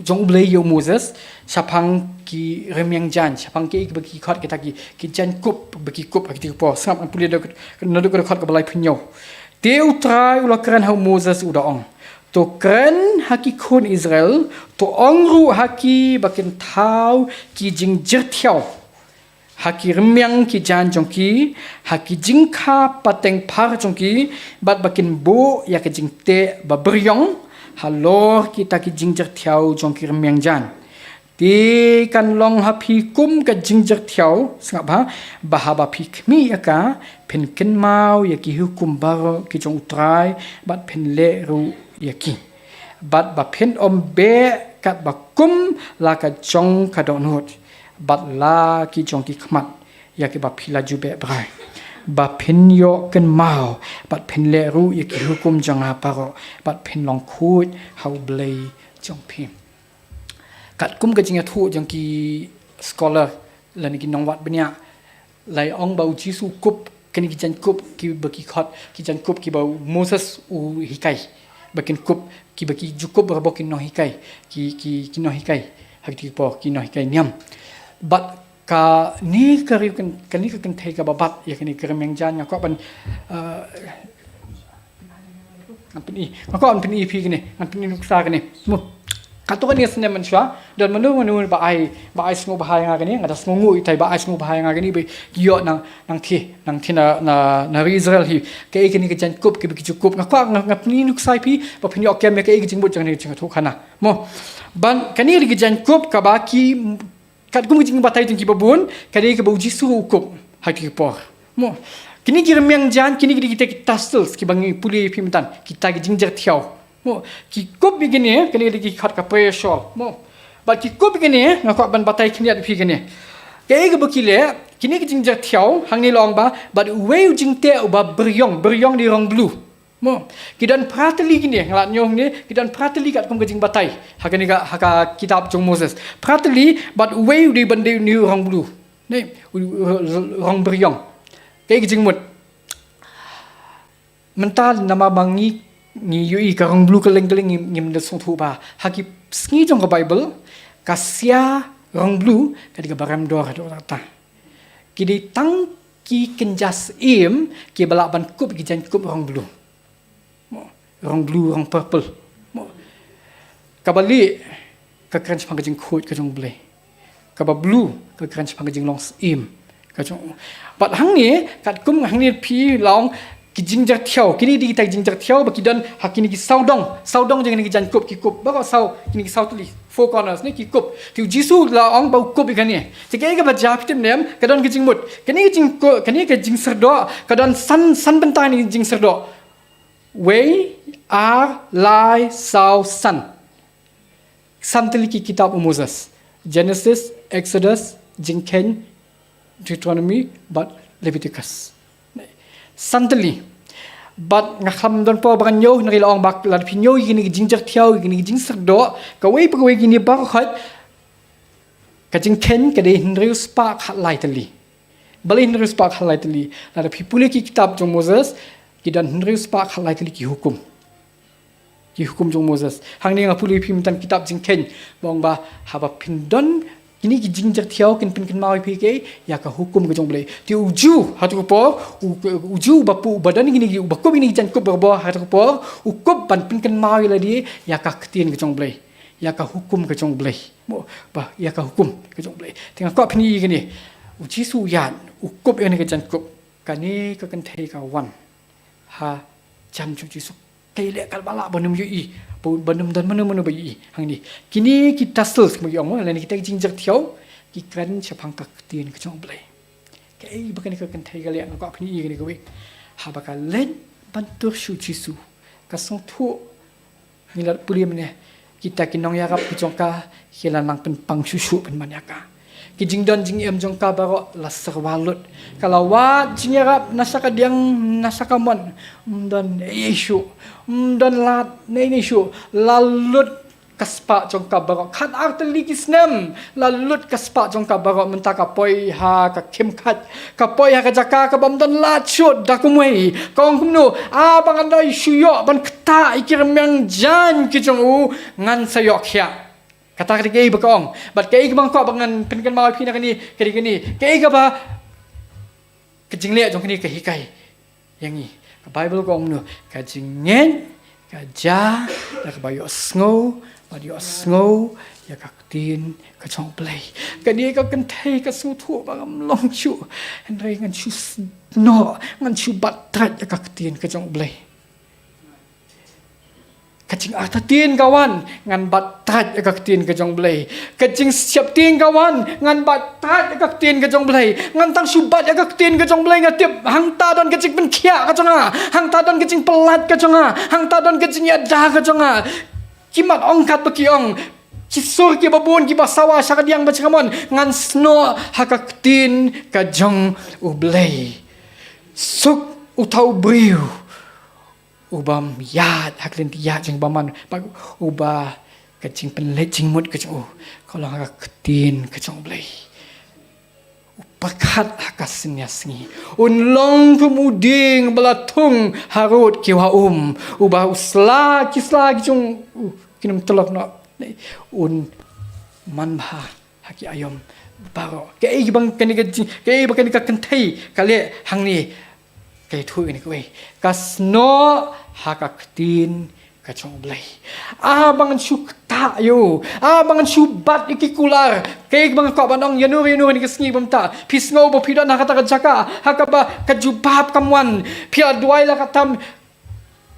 jong U Blei ïa u Moses, shaphang ki rmiang jaiñ, shaphang kiei kiba ki khot kita ki, ki jaiñkup, ba ki kup ha kito ki por. Sngap ngan pule naduh ka dkhot kaba laiphew hynñiew. Te U Trai u la kren ha u Moses u da ong, to kren ha ki khun Israel, to ong ruh ha ki ba kin thaw ki jingjyrthiaw ha ki rmiang ki jaiñ jong ki, ha ki jingkha pateng phar jong ki, bad ba kin buh ïa ka jingteh ba byrïong halor kita ki jingjyrthiaw jong ki rmiang jaiñ. Te kan long ha phi kum ka jingjyrthiaw, sngap bha, ba haba phi khmih ïa ka, phin kynmaw ïa ki hukum baroh ki jong U Trai, bad phin leh ruh ïa ki. Bad ba phin ym beh katba kum la ka jong ka dohnud, bad la ki jong ki khmat, ïa kiba phi la ju beh brai. Ba phin ïoh kynmaw, bad phin leh ruh ïa ki hukum jong nga baroh, bad phin long khuid ha U Blei jong phi. Katkum ka jingïathuh jong ki scholar lane ki nongwad bniah, la ong ba U Jisu u kup kine ki jaiñkup kiba ki khot, ki jaiñkup kiba u Moses u hikai. Ba kin kup, kiba ki ju kup barabor ki nonghikai, ki, ki, ki nonghikai. Ha kito ki por, ki nonghikai niam. Bad kane ka riew kyn-, kane ka kynthei kaba bat ïa kane ka rmiang jaiñ, nga kwah ban, eh, ngan pyni, nga kwah ban pyni ïa phi kane, ngan pyni nuksa kane. Mo. Katto katne snem mynshuwa, don mano mano ba ai, ba ai sngewbha ïa nga kane, nga da sngewnguh itai ba ai sngewbha ïa nga kane, ba ïoh nang, nang thie, nang thie na, na, na ri Israel hi. Kaei kane ka jaiñkup, kiba ki ju kup. Nga kwah, nga, nga pyni nuksa ïa phi, ba phin ïoh kem ïa kaei ka jingmut jong kane ka jingïathuhkhana. Mo. Bad kane ka jaiñkup kaba ki, katkum ka jingbatai jong kiba bun, ka dei kaba U Jisu u kup ha kito ki por. Mo. Kine ki rmiang jaiñ, kine ki dei kita ki tassels, kiba ngi pule ïa phi mynta, kita ki jingjyrthiaw. Mo. Ki kup ïa kine, kine ki dei ki khot ka prayer shawl. Mo. Bad ki kup ïa kine, nga kwah ban batai khyndiat ïa phi kine. Kaei kaba ki leh, kine ki jingjyrthiaw, hangne la ong ba, bad uwei u jingteh uba byrïong, byrïong dei rong blue. Mo, ki don phra tylli kine, nga la ñiew hangne, ki don phra tylli katkum ka jingbatai. Ha kane ka, ha ka kitab jong Moses. Phra tylli, bad uwei u dei ban dei une u rong blue. Ne, u, u, u, rong byrïong. Kaei ka jingmut. Mynta namar ba ngi, ngi ïohi ka rong blue kylleng kylleng ngi, ngim da sngewthuh bha. Ha ki sngi jong ka Baibl, ka sia rong blue, ka dei kaba rem dor haduh katta. Ki dei tang ki kynja syiem kiba lah ban kup ki jaiñkup rong blue. Mo, rong blue, rong purple. Mo. Kaba lieh ka kren shaphang ka jingkhuid ka jong U Blei. Kaba blue ka kren shaphang ka jinglong syiem ka jong. Bad hangne, katkum hangne phi la ong ki jingjyrthiaw, kine dei kita ki jingjyrthiaw ba ki don ha kine ki saw dong, saw dong jong kine ki jaiñkup ki kup, baroh saw, kine ki saw tylli, four corners ne ki kup. Te U Jisu la ong ba u kup ïa kane. Te kaei kaba jia phi tip ne em, ka don ka jingmut. Kane ka jingku-, kane ka jingsyrdoh, ka don san, san bynta kane ka jingsyrdoh. Wei, ar, lai, saw, san. San tylli ki kitab u Moses. Genesis, Exodus, Jingkheiñ, Deuteronomy, bad Leviticus. San tylli. Bad nga khlem don por ba ngan ñiew, hynrei la ong ba lada phi ñiew ïa kine ki jingjyrthiaw, ïa kine ki jingsyrdoh, kawei pa kawei kine baroh khoit, ka Jingkheiñ ka dei hynriew spah khatlai tylli. Balei hynriew spah khatlai tylli? Lada phi pule ki kitab jong Moses, ki don hynriew spah khatlai tylli ki hukum. Ki hukum jong Moses. Hangne nga pule ïa phi mynta kitab Jingkheiñ. Ba ong ba haba phin don kine ki jingjyrthiaw kin pynkynmaw ïa phi kaei, ïa ka hukum ka jong U Blei. Te u Jiw, ha kato ka por, u, u Jiw ba pu, ba don kine ki, ba kup kine ki jaiñkup barabor, ha kato ka por, u kup ban pynkynmaw ïa lade, ïa ka ktien ka jong U Blei. Ïa ka hukum ka jong U Blei. Mo, ba, ïa ka hukum ka jong U Blei. Te nga kwah phin ïohi kane. U Jisu u ïaid, u kup ïa kane ka jaiñkup. Kane ka kynthei ka wan ha jan jong U Jisu. Ka ïaleh katba lah ban ym ïohi, ba, ban ym don mano mano ba ïohi. Hangne. Kine ki tassels kumba ki ong mo, lane kita ki jingjyrthiaw, ki kren shaphang ka ktien ka jong U Blei. Kaei ba kane ka kynthei ka leh, nga kwah phin ïohi kane kawei. Haba ka leit ban tur sha U Jisu, ka sngewthuh, ngi la pule mynne, kita ki nongïarap ki jong ka, ki la nang pynpang shuh shuh pynban ïa ka. Ki jingdon jingem jong ka baroh la syrwa lut. Ka la wad jingïarap na sha ka diang na sha ka mon. Ym don ei ei shuh. Ym don lad ei ei shuh. La lut ka spah jong ka baroh. Khatar tylli ki snem. La lut ka spah jong ka baroh, mynta ka poi ha ka khim khat. Ka poi ha ka jaka kaba ym don lad shuh da kumwei. Ka ong kumno, ah, ba ngan da shu ïoh ban ktah ïa ki rmiang jaiñ ki jong u, ngan sa ïoh khiah. Kata ka dei kaei ba ka ong. Bad kaei kaba nga kwah ba ngan pynkynmaw ïa phi na kane, ka dei kane. Kaei kaba ka jingleh jong kane ka hikai ïa ngi. Ka Baibl ka ong kumno, ka jingngeit ka jia da kaba ïohsngew bad ïohsngew ïa ka ktien ka jong U Blei. Kane ka kynthei ka sngewthuh ba ngam long shuh, hynrei ngan shu snoh, ngan shu bat trait ïa ka ktien ka jong U Blei. Ka jingartatien ka wan, ngan bat trait ïa ka ktien ka jong U Blei. Ka jingsheptieng ka wan, ngan bat trait ïa ka ktien ka jong U Blei. Ngan tang shu bat ïa ka ktien ka jong U Blei, nga tip hangta don ka jingpynkhiah ka jong nga, hangta don ka jingpyllait ka jong nga, hangta don ka jingïada ka jong nga. Ki mat ong katba ki ong, ki sur kiba bun kiba sawa sha ka diang ba sha ka mon, ngan snoh ha ka ktien ka jong U Blei. Suk uta u briew uba ïaid ha ka lynti ïaid jingbymman, bad uba ka jingpynleit jingmut ka jong u ka long ha ka ktien ka jong U Blei. U pyrkhat ha ka sngi ha sngi. Un long kum u dieng ba la thung harud ki wah um, uba u sla, ki sla ki jong u kin ym tylok noh. Un manbha ha ki aïom baroh. Kaei ba kane ka jing, kaei ba kane ka kynthei ka leh hangne? Ka ïathuh ïa kane kawei. Ka snoh ha ka ktien ka jong U Blei. Ah, ba ngan shu ktah ïa u. Ah, ba ngan shu bat ïa ki kular. Kaei ba nga kwah ban ong ïano ïano ha kane ka sngi ba mynta, phi sngew ba phi don ha kata ka jaka ha kaba ka jubab kam wan, phi la duwai la ka tam.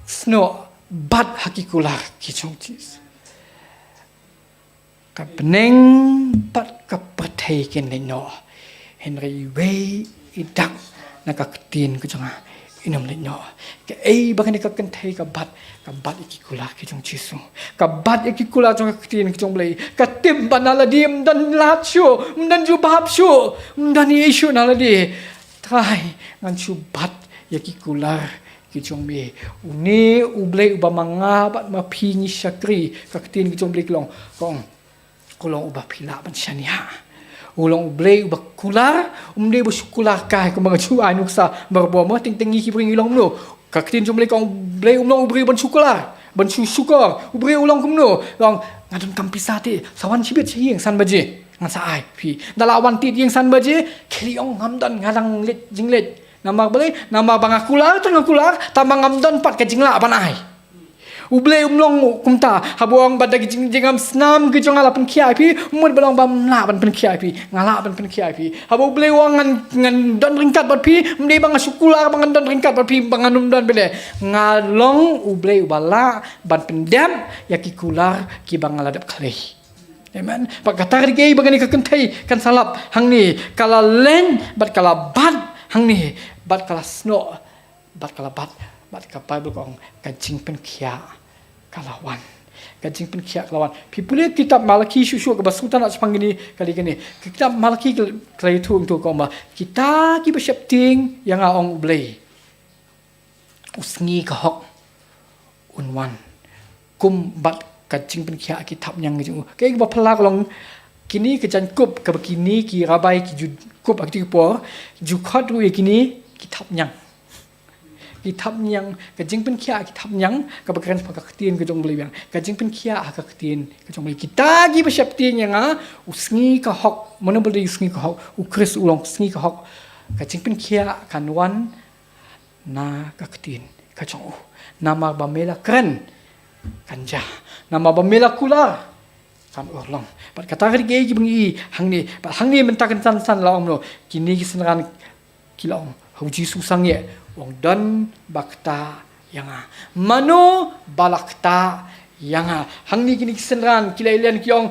Snoh, bat ha ki kular ki jong U Jisu. Ka bneng bad ka pyrthei kin leit noh, hynrei iwei i dak na ka ktien ka jong nga in ym leit noh. Kaei ba kane ka kynthei ka bat? Ka bat ïa ki kular ki jong U Jisu. Ka bat ïa ki kular jong ka ktien ka jong U Blei. Ka tip ba na lade ym don lad shuh, ym don jubab shuh, ym don ei shuh na lade. Trai, ngan shu bat ïa ki kular ki jong me. Une U Blei uba ma nga bad ma phi ngi shakri, ka ktien ka jong U Blei ka long, ka ong, ka long uba phi lah ban shaniah. U long U Blei uba kular, um dei ba shu kular kai kumba nga shu ai nuksa barabor, ma teng teng ngi ki briew ngi long kumno? Ka ktien jong U Blei ka ong U Blei um long u briew ban shu kular, ban shu shukor. U briew u long kumno? Long, nga donkam pisa te, sa wan shibit sha ïing san baje, ngan sa ai phi. Da la wan tied ïing san baje, khie leit ong ngam don, nga dang leit jingleit. Namar balei? Namar ba nga kular, tang nga kular, tang ba ngam don pat ka jinglah ban ai. U Blei um long kumta, haba ong ba da ki jing, jingïam snam ki jong nga la pynkhiah ïa phi, mut ba long ba ym lah ban pynkhiah ïa phi, nga lah ban pynkhiah ïa phi. Haba U Blei u ong ngan, ngan don ryngkat bad phi, ym dei ba nga shu kular ba ngan don ryngkat bad phi, ba ngan ym don bad lei. Nga long U Blei uba lah ban pyndep ïa ki kular kiba nga la dep khlei. Amen. Bad kata ka dei ba kane ka kynthei kan sa lap hangne, ka la leit bad ka la bat hangne, bad ka la snoh, bad ka la bat, bad ka Bible ka ong ka jingpynkhiah ka la wan. Ka jingpynkhiah ka la wan. Phi pule kitab Malaki shuh shuh kaba sngewtynnat shaphang kine, ka dei kane. Kitab Malaki ka la ïathuh hangto ka ong ba kita kiba sheptieng ïa nga, ong U Blei, u sngi ka hok un wan kum bad ka jingpynkhiah ki thapniang ki jong u. Kaei kaba phylla ka long, kine ki jaiñkup kaba kine ki Rabbi ki ju kup ha kito ki por, ju khot ruh ïa kine ki thapniang. Ki thapniang, ka jingpynkhiah ki thapniang kaba kren shaphang ka ktien ka jong U Blei biang. Ka jingpynkhiah ha ka ktien ka jong U Blei. Kita kiba sheptieng ïa nga, u sngi ka hok, mano ba dei u sngi ka hok? U Khrist u long u sngi ka hok. Ka jingpynkhiah kan wan na ka ktien ka jong u. Namar ba me la kren, kan jia. Namar ba me la kular, kan urlong. Bad kata ka dei kiei kiba ngi i hangne. Bad hangne mynta kynsan san la ong kumno? Kine ki synran ki la ong, ha U Jisu sangeh, u ong don ba ktah ïa nga. Mano ba la ktah ïa nga? Hangne kine ki synran ki la ïa len ki ong,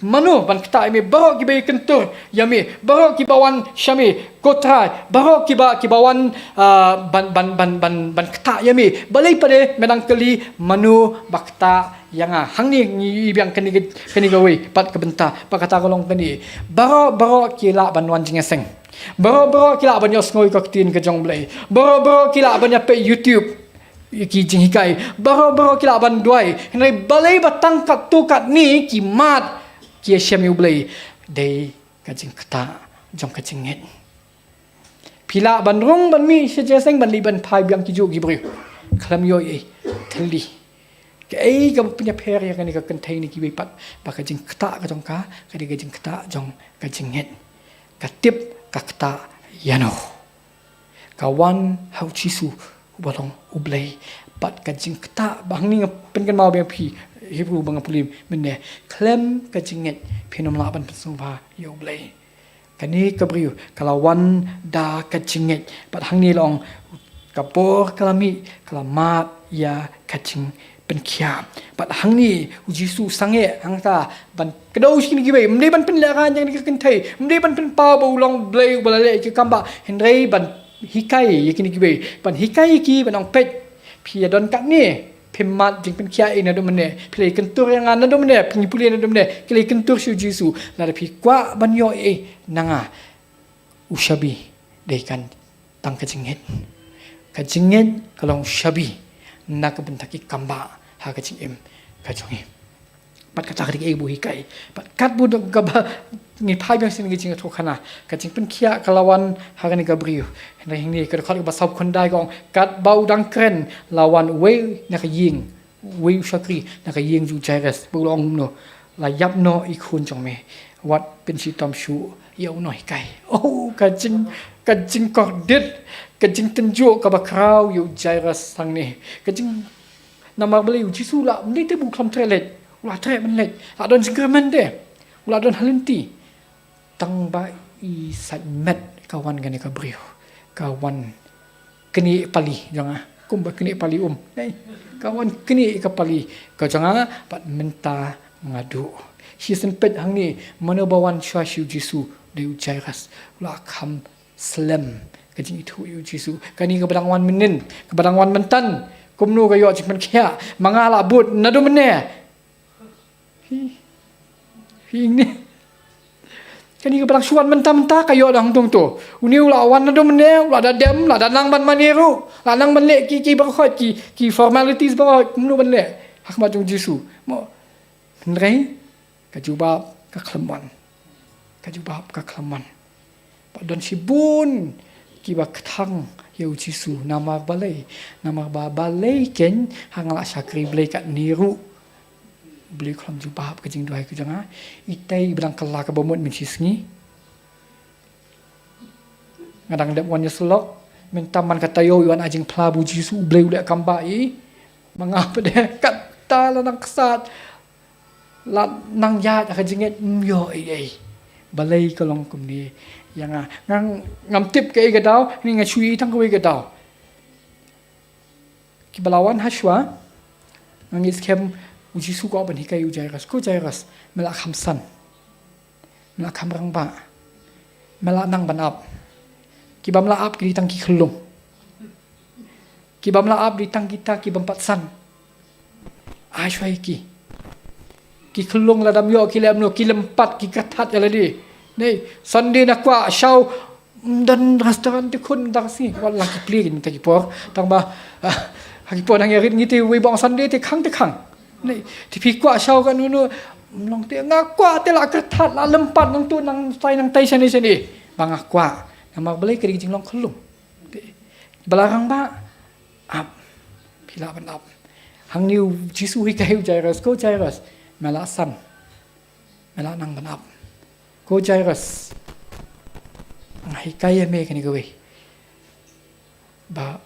mano ban ktah ïa me? Baroh kiba ïakyntur ïa me, baroh kiba wan sha me, ko Trai, baroh kiba, kiba wan, ah, ban, ban, ban, ban, ban ktah ïa me. Balei pat de me dang kylli mano ba ktah ïa nga? Hangne ngi i biang kane ka, kane kawei pat ka bynta, bad kata ka long kane. Baroh, baroh ki lah ban wan jingïaseng. Baroh, baroh ki lah ban ïohsngew ïa ka ktien ka jong U Blei. Baroh, baroh ki lah ban ïa peit YouTube ïa ki jinghikai. Baroh, baroh ki lah ban duwai. Hynrei balei ba tang katto katne ki mad ki ïashem ïa U Blei? Dei ka jingktah jong ka jingngeit. Phi lah ban rung ban mih sha jingïaseng, ban leit ban phai biang kijuh ki briew, khlem ïoh ei ei, thylli. Kaei kaba pynïapher ïa kane ka kynthei na kiwei pat? Ba ka jingktah ka jong ka, ka dei ka jingktah jong ka jingngeit. Ka tip ka ktah ïano. Ka wan ha U Jisu uba long U Blei. Bad ka jingktah, ba hangne nga pynkynmaw biang ïa phi, Hebru ba nga pule mynne, khlem ka jingngeit phin ym lah ban pynsngewbha ïa U Blei. Kane ka briew ka la wan da ka jingngeit. Bad hangne la ong, ka bor ka la mih, ka la mad ïa ka jing pynkhiah. Bad hangne u Jisu u sangeh hangta ban kdew sha kine kiwei, ym dei ban pynlehrain ïa kane ka kynthei, ym dei ban pynpaw ba u long Blei uba la leh ïa ki kam bah, hynrei ban hikai ïa kine kiwei, ban hikai ïa ki ban ong, peit, phi ïa don katne, phim mad jingpynkhiah ei naduh mynne, phi la ïa kyntur ïa nga naduh mynne, phi ngi pule naduh mynne, ki la ïa kyntur sha u Jisu, lada phi kwah ban ïoh ei na nga, u shabi dei kan tang ka jingngeit. Ka jingngeit ka long u shabi na ka bynta ki kam bah ha ka jingim ka jong ngi. Bad kata ka dei kaei ba u hikai. Bad katba u dang kaba ngi phai biang sha kane ka jingïathuhkhana, ka jingpynkhiah ka la wan ha kane ka briew. Hynrei hangne ka dkhot kaba sawphew khyndai ka ong, katba u dang kren la wan uwei na ka ïing, uwei u shakri na ka ïing jong u Jairus, bad u la ong kumno, la ïap noh i khun jong me, wat pynshitom shuh ïa u nonghikai. Oh, ka jing, ka jingkordit, ka jingtynjuh kaba khraw ïa u Jairus hangne. Ka jing, namar balei u Jisu u la, ym dei te ba u khlem treh leit, u la treh ban leit, la don jingkyrmen te, u la don ha lynti. Tang ba i sait met ka wan kane ka briew, ka wan knieh pali jong nga, kumba knieh pali um. Hei, ka wan knieh ka pali ka jong nga, bad mynta nga duh. Shisien peit hangne, mano ba wan shuwa sha u Jisu, dei u Jairus. U la kham slem ka jingithuh ïa u Jisu. Kane kaba dang wan mynnin, kaba dang wan myntan, kumno ka ïoh jingpynkhiah, ma nga la bud naduh mynne. Hi. Hi ne. Kane kaba dang shu wan mynta mynta ka ïoh da hangto hangto. Une u la wan naduh mynne, u la da dem, la da nang ban mane ruh, la nang ban leh ki, ki baroh khoit, ki, ki formalities baroh khoit, kumno ban leh ha khmat jong u Jisu. Mo. Hynrei ka jubab ka khlem wan. Ka jubab ka khlem wan. Bad don shibun kiba kthang ïa u Jisu, namar balei, namar ba balei keiñ, ha nga la shakri Blei katne ruh, Blei u khlem jubab ka jingduwai ka jong nga. Itei ba dang kylla kaba mut mynshisngi. Nga dang dep wan ïasyllok, mynta man ka taïew i wan ai jingphla ba u Jisu u Blei u leh kam bah ïa i. Ma nga pat de, kata la nang ksat, la nang ïaid ha ka jingngeit, ym ïoh ei ei. Balei ka long kumne ïa nga? Nga, ngam tip kaei ka daw, ne nga shu ïohi tang kawei ka daw. Kiba la wan ha shuwa, nga ngeit skhem u Jisu u kwah ban hikai ïa u Jairus. Ko Jairus, me la kham san, me la kham rangbah, me la nang ban ap. Ki bym la ap ki dei tang ki khyllung. Ki bym la ap dei tang kita ki bym pat san. Ai shuwa ïa ki. Ki khyllung lada ym ïoh ki leh kumno, ki lympat, ki kyrthat ïa lade. Dei, Sunday na kwah shaw, ym don restaurant te khun, dang sngi, wat la ki plie mynta ki por. Tang ba, ah, ha ki por nang ïarit ngi te, wei ba ong Sunday te khang te khang. Dei, te phi kwah shaw katno no, ym long te, nga kwah te, la kyrthat, la lympat, nangtu nangtai nangtai shane shane. Ba nga kwah. Namar balei? Ka dei ka jinglong khyllung. Ba la rangbah, ap. Phi lah ban ap. Hangne u Jisu u hikai ïa u Jairus, ko Jairus, me la san, me la nang ban ap. Ko Jairus, nga hikai ïa me kane kawei, ba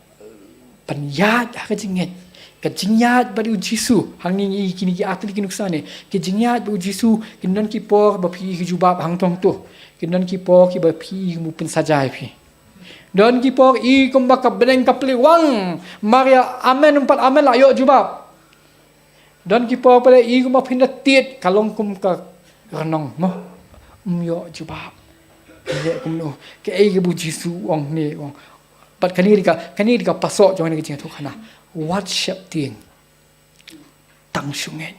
ban ïaid ha ka jingngeit. Ka jingïaid bad u Jisu, hangne ngi ïohi kine ki, ah, tylli ki nuksa ne. Ka jingïaid bad u Jisu, kin don ki por ba phi ïohi ka jubab hangto hangto. Kin don ki por kiba phi ïohi u pynsaja ïa phi. Don ki por i kumba ka bneng ka plie wang. Maria, amen, ym pat amen, la ïoh jubab. Don ki por pat i kumba phin da tied, ka long kum ka rnong, mo. Ym ïoh jubab. Ïa kumno? Kaei kaba u Jisu u ong ne, u ong. Bad kane dei ka, kane dei ka pasoh jong kane ka jingïathuhkhana. Wat sheptieng. Tang shu ngeit.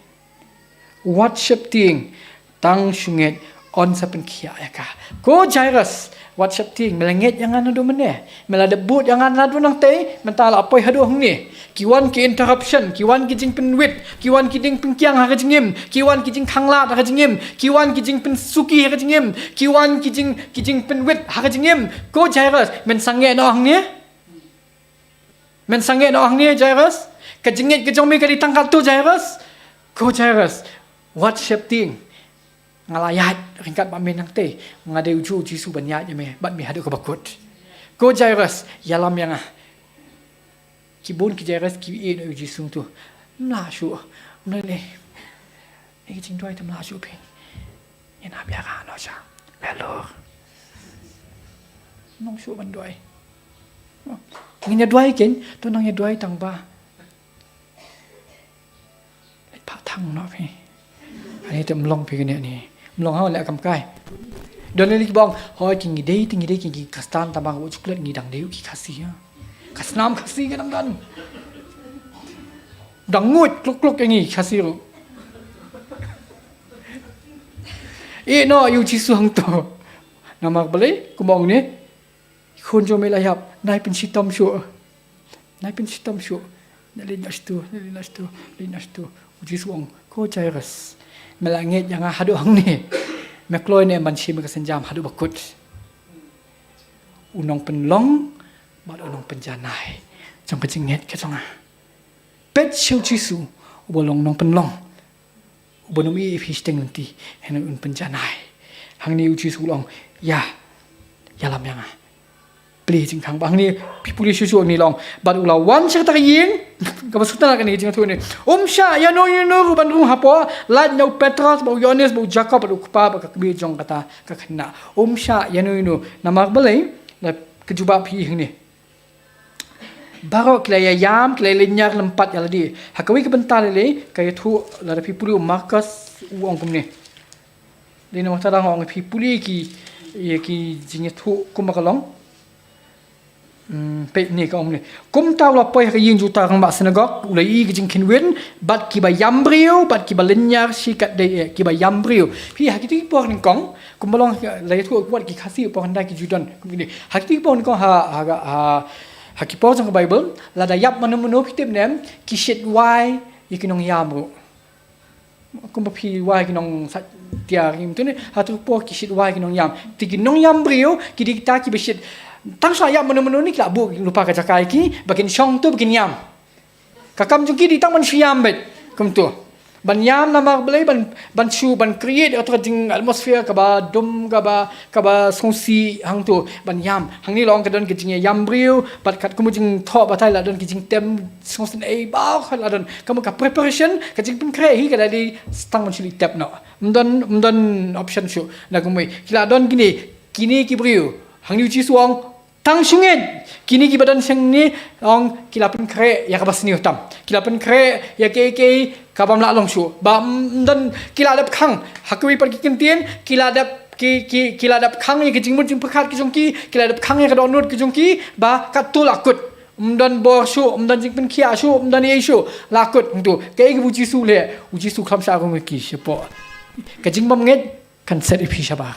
Wat sheptieng. Tang shu ngeit. Yn sa pynkhiah ïa ka. Ko Jairus, wat sheptieng. Me la ngeit ïa nga naduh mynne? Me la dep bud ïa nga naduh nangtei? Mynta la poi haduh hangne. Ki wan ki interruption, ki wan ki jingpynwit, ki wan ki jingpynkiang ha ka jingim, ki wan ki jingkhanglad ha ka jingim, ki wan ki jingpynsuki ha ka jingim, ki wan ki jing, ki jingpynwit ha ka jingim. Ko Jairus, men sangeh noh hangne? Men sangeh noh hangne, Jairus? Ka jingngeit ka jong me ka dei tang katto, Jairus? Ko Jairus, wat sheptieng. Nga la ïaid ryngkat bad me nangtei. Nga dei ujuh u Jisu ban ïaid ïa me bad me haduh kaba kut. Ko Jairus, ïalam ïa nga. Ki bun ki Jairus ki ïeh noh ïa u Jisu tu. Ym lah shuh. Ym lah ne. Ïa ki jingduwai te ym lah shuh phi. Ïa na bia ka no sha. Hello. Nong shuh ban duwai. Ngin ïa duwai ken, to nang ïa duwai tang ba. Pha thang noh phi. Ani te mlong phi kane ni. Mlong ha leh kam kai. Don lei ki bong. Hoi ki ngi dei te ngi dei ki ngi Khristan tama ka chocolate ngi dang dei ki Khasi ha. Ka snam Khasi ka dang don. Dang ngut kluk kluk ngi Khasi ruh. Ïeh noh ïa u Jisu hangto. Namar balei kumba ong ne. Khun jong me la ïap, nai pynshitom shuh. Nai pynshitom shuh. Nai leit noh shatu, nai leit noh shatu, leit noh shatu. U Jisu ong, ko Jairus. Me la ngeit ïa nga haduh hangne. Me kloi ne em ban shim ka synjam haduh ba kut. U nongpynlong bad u nongpynjanai jong ka jingngeit ka jong nga. Peit sha u Jisu uba long nongpynlong. Uba nym ïohi shiteng lynti, hynrei un pynjanai. Hangne u Jisu u long, ïa, ïalam ïa nga. Plie jingkhang ba hangne phi pule shuh shuh hangne long. Bad u la wan sha kata ka ïing kaba sngewtynnat kane ka jingïathuh ne. Um shah ïano ïano ruh ban rung hapoh, lait na u Petros bad u Ïohannes bad u Jakob bad u kpa bad ka kmie jong kata ka khynnah. Um shah ïano ïano. Namar balei? La ka jubab phi hangne. Baroh ki la ïa ïam, ki la ïa lynñiar lympat ïa lade. Ha kawei ka bynta lei lei ka ïathuh lada phi pule u Markos u ong kumne. Dei namar kata nga ong phi pule ki, ïa ki jingïathuh kumba ka long. Hmm, peit ne ka ong ne. Kumta u la poi ha ka ïing jong uta u rangbah synagog, u la ïohi ka jingkhynwin bad kiba ïam briew bad kiba lynñiar shi katdei eh, kiba ïam briew. Phi ha kito ki por nyngkong, kumba long, la ïathuh wat ki Khasi por hynda ki ju don. Kumne. Ha kito ki por nyngkong ha, ha, ha, ha ki por jong ka Baibl, lada ïap mano mano phi tip ne em, ki shit wai ïa ki nongïam ruh. Kumba phi wai ki nongsait tiar ngi mynta ne, ha kito ki por ki shit wai ki nongïam. Te ki nongïam briew, ki dei kita kiba shit. Tang shu ïap mano mano ne ki la buh lypa ka jaka ïa ki, ba kin shong tu, ba kin ïam. Ka kam jong ki dei tang ban shu ïam beit. Kumto. Ban ïam namar balei ban, ban shu ban create ïa kata ka jing atmosphere kaba dum kaba, kaba sngewsih hangto. Ban ïam. Hangne long ka don ka jingïam briew, bad katkum ka jingthoh batai la don ka jingtem sngewsih ei ba ka la don. Ka mut ka preparation, ka jingpynkhreh hi ka la dei tang ban shu leit tep noh. Ym don, ym don option shuh. Na kumwei. Ki la don kine, kine ki briew. Hangne u Jisu u ong, tang shu ngeit, kine kiba don shangne, ong ki la pynkhreh ïa kaba sniew tam. Ki la pynkhreh ïa kiei kiei kaba ym lah long shuh. Ba ym don ki la dep khang. Ha kawei pat ki kyntien, ki la dep ki, ki, ki la dep khang ïa ki jingmut jingpyrkhat ki jong ki, ki la dep khang ïa ka dohnud ki jong ki, ba katto la kut. Ym don bor shuh, ym don jingpynkhiah shuh, ym don ei shuh. La kut, hangto. Kaei kaba u Jisu u leh, u Jisu u khlem shah rung ïa ki shapoh. Ka jingbymngeit kan set ïa phi shabar.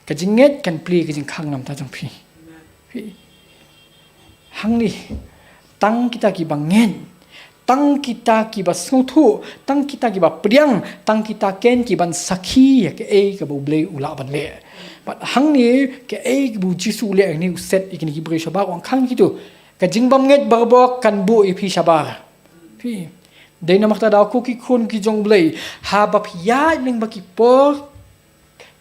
Ka jingngeit kan plie ka jingkhang namar jong phi. Phi. Hangne, tang kita kiba ngeit, tang kita kiba sngewthuh, tang kita kiba pdiang, tang kita ken ki ban sakhi ïa kaei kaba U Blei u lah ban leh. Bad hangne, kaei kaba u Jisu u leh hangne u set ïa kine ki briew shabar u ong khang kito. Ka jingbymngeit barabor kan buh ïa phi shabar. Phi. Dei namar kata da ko ki khun ki jong U Blei. Haba phi ïaid lyngba ki por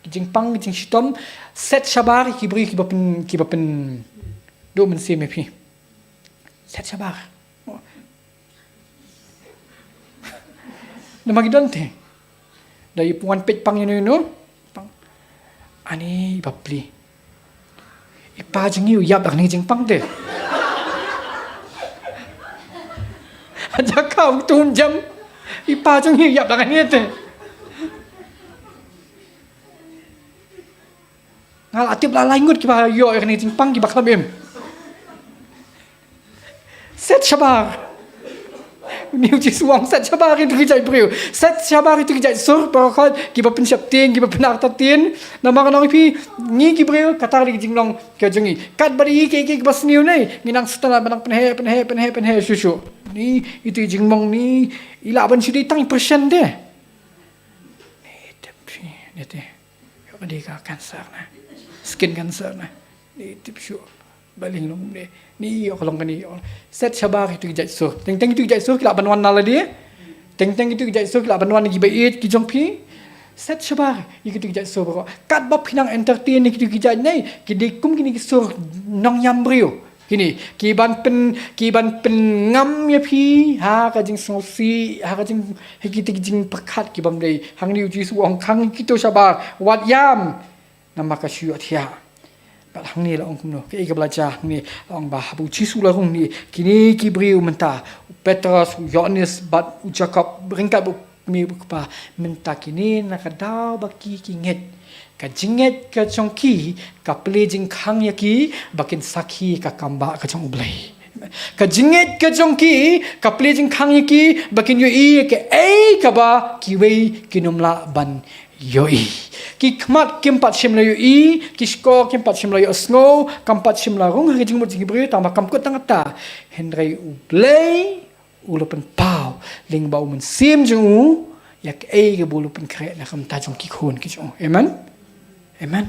ki jingpang, ki jingshitom, set shabar ïa ki briew kiba pyn, kiba pynduh mynsiem ïa phi. Set shabar. Namar ki don te. Da i pynwan peit pang ïano ïano. Pang. Ani bapli. I pa jong ngi u ïap da kane ka jingpang te. Haja ka u tum jam. I pa jong ngi u ïap da kane te. Nga la tip la lai ngut kiba ïoh ïa kane ka jingpang kiba khlem im. Set shabar. Une u Jisu u ong set shabar ïa kito ki jait briew. Set shabar ïa kito ki jait sur, baroh khoit, kiba pynsheptieng, kiba pynartatien. Namar nga ong ïa phi, ngi ki briew, kata ka dei ka jinglong ka jong ngi. Katba dei kiei kiei kiba sniew ne, ngi nang sngewtynnat ban nang pynheh, pynheh, pynheh, pynheh shuh shuh. Ni, ito i jingmong ni, i lah ban shu dei tang i pyrshah te. Ni tip shuh, ni te. Ïoh ka dei ka cancer na. Skin cancer na. Ni tip shuh. Ba lyngngoh ne. Ni ïoh ka long kane, ïoh. Set shabar ïa kito ki jait sur. Teng teng kito ki jait sur ki lah ban wan na lade. Teng teng kito ki jait sur ki lah ban wan na kiba ïeit ki jong phi. Set shabar ïa kito ki jait sur baroh. Katba phi nang entertain ïa kito ki jait ne, ki dei kum kine ki sur nongïam briew. Kine, ki ban pyn, ki ban pynngam ïa phi, ha ka jingsngewsih, ha ka jing, ha kito ki jingpyrkhat ki bym dei. Hangne u Jisu u ong khang ïa kito shabar, wat ïam. Namar ka shu ïohthiah. Bad hangne la ong kumno, kaei kaba la jia hangne, la ong ba haba u Jisu u la rung hangne, kine ki briew mynta, u Petros, u Ïoannis, bad u Jakob, ryngkat bad u kmie bad u kpa, mynta kine na ka daw ba ki ki ngeit, ka jingngeit ka jong ki ka plie jingkhang ïa ki ba kin sakhi ka kam bah ka jong U Blei. Ka jingngeit ka jong ki ka plie jingkhang ïa ki ba kin ïohi ïa kaei kaba kiwei kin ym lah ban ïohi. Ki khmat kim pat shym la ïohi, ki shkor kim pat shym la ïohsngew, kam pat shym la rung ha ka jingmut jong ki briew, tang ba kam kut tang katta. Hynrei U Blei u la pynpaw lyngba u Mynsiem jong u ïa kaei kaba u la pynkhreh na ka bynta jong ki khun ki jong u. Amen. Amen.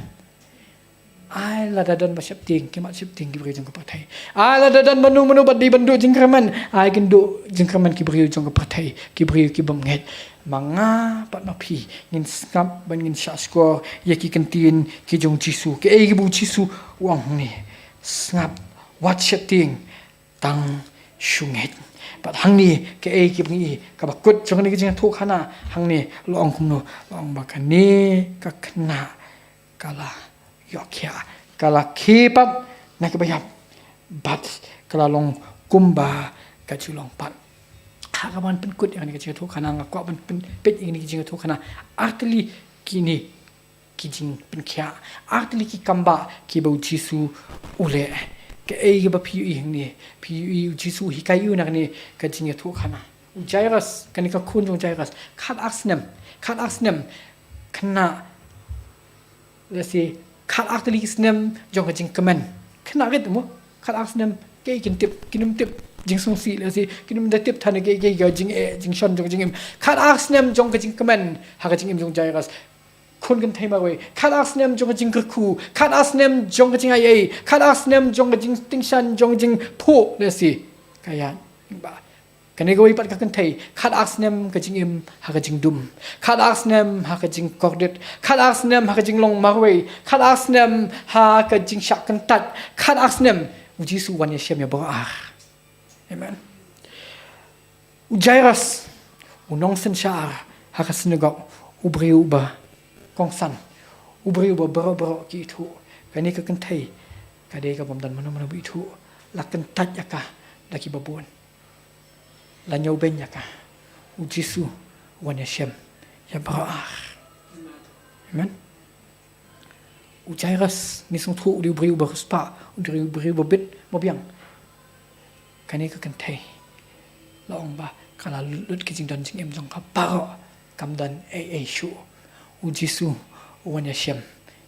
Ai lada don ba sheptieng, ki mat sheptieng ki briew jong ka pyrthei. Ai lada don mano mano ba dei ban duh jingkyrmen, ai kin duh jingkyrmen ki briew jong ka pyrthei, ki briew ki bym ngeit. Ma nga bad ma phi ngin sngap bad ngin shah shkor ïa ki ktien ki jong U Jisu. Kaei kaba U Jisu u ong hangne. Sngap, wat sheptieng, tang shu ngeit. Bad hangne kaei kaba ngi i, kaba kut jong kane ka jingïathuhkhana hangne, la ong kumno, la ong ba kane ka khynnah ka la ïoh khiah, ka la khie pat na kaba ïap, bad ka la long kumba ka ju long pat. Ha kaba ngan pynkut ïa kane ka jingïathuhkhana, nga kwah ban pyn, peit ïa kane ka jingïathuhkhana, ar tylli kine ki jingpynkhiah, ar tylli ki kam bah kiba U Jisu u leh. Kaei kaba phi ïohi hangne, phi ïohi U Jisu u hikai ïa u na kane ka jingïathuhkhana. U Jairus, kane ka khun jong u Jairus, khat ar snem, khat ar snem, khynnah, lehse khat ar tylli ki snem jong ka jingkmen. Khynnah rit mo, khat ar snem, kaei kin tip, kin ym tip jingsngewsih, lehse kin ym da tip than ïa kaei kaei ka jingeh jingshon jong ka jingim. Khat ar snem jong ka jingkmen ha ka jingim jong u Jairus. Khun kynthei marwei, khat ar snem jong ka jingkyrkhu, khat ar snem jong ka jingai ei, khat ar snem jong ka jingtyngshaiñ, jong ka jingphuh, lehse ka ïaid. Ba kane kawei pat ka kynthei, khat ar snem ka jingim ha ka jingdum, khat ar snem ha ka jingkordit, khat ar snem ha ka jinglong marwei, khat ar snem ha ka jingshah kyntait, khat ar snem. U Jisu u wan ïashem ïa baroh ar. Amen. U Jairus, u nongsynshar ha ka synagog, u briew uba kongsan, u briew uba baroh baroh ki ithuh. Kane ka kynthei ka dei kaba ym don mano mano ba ithuh, la kyntait ïa ka da kiba bun, la ñiewbeiñ ïa ka. U Jisu u wan ïashem ïa baroh ar. Amen. U Jairus, ngi sngewthuh u dei u briew uba riewspah, u dei u briew uba bit, uba biang. Kane ka kynthei, la ong ba ka la lut ki jingdon jingim jong ka baroh, kam don ei ei shuh. U Jisu u wan ïashem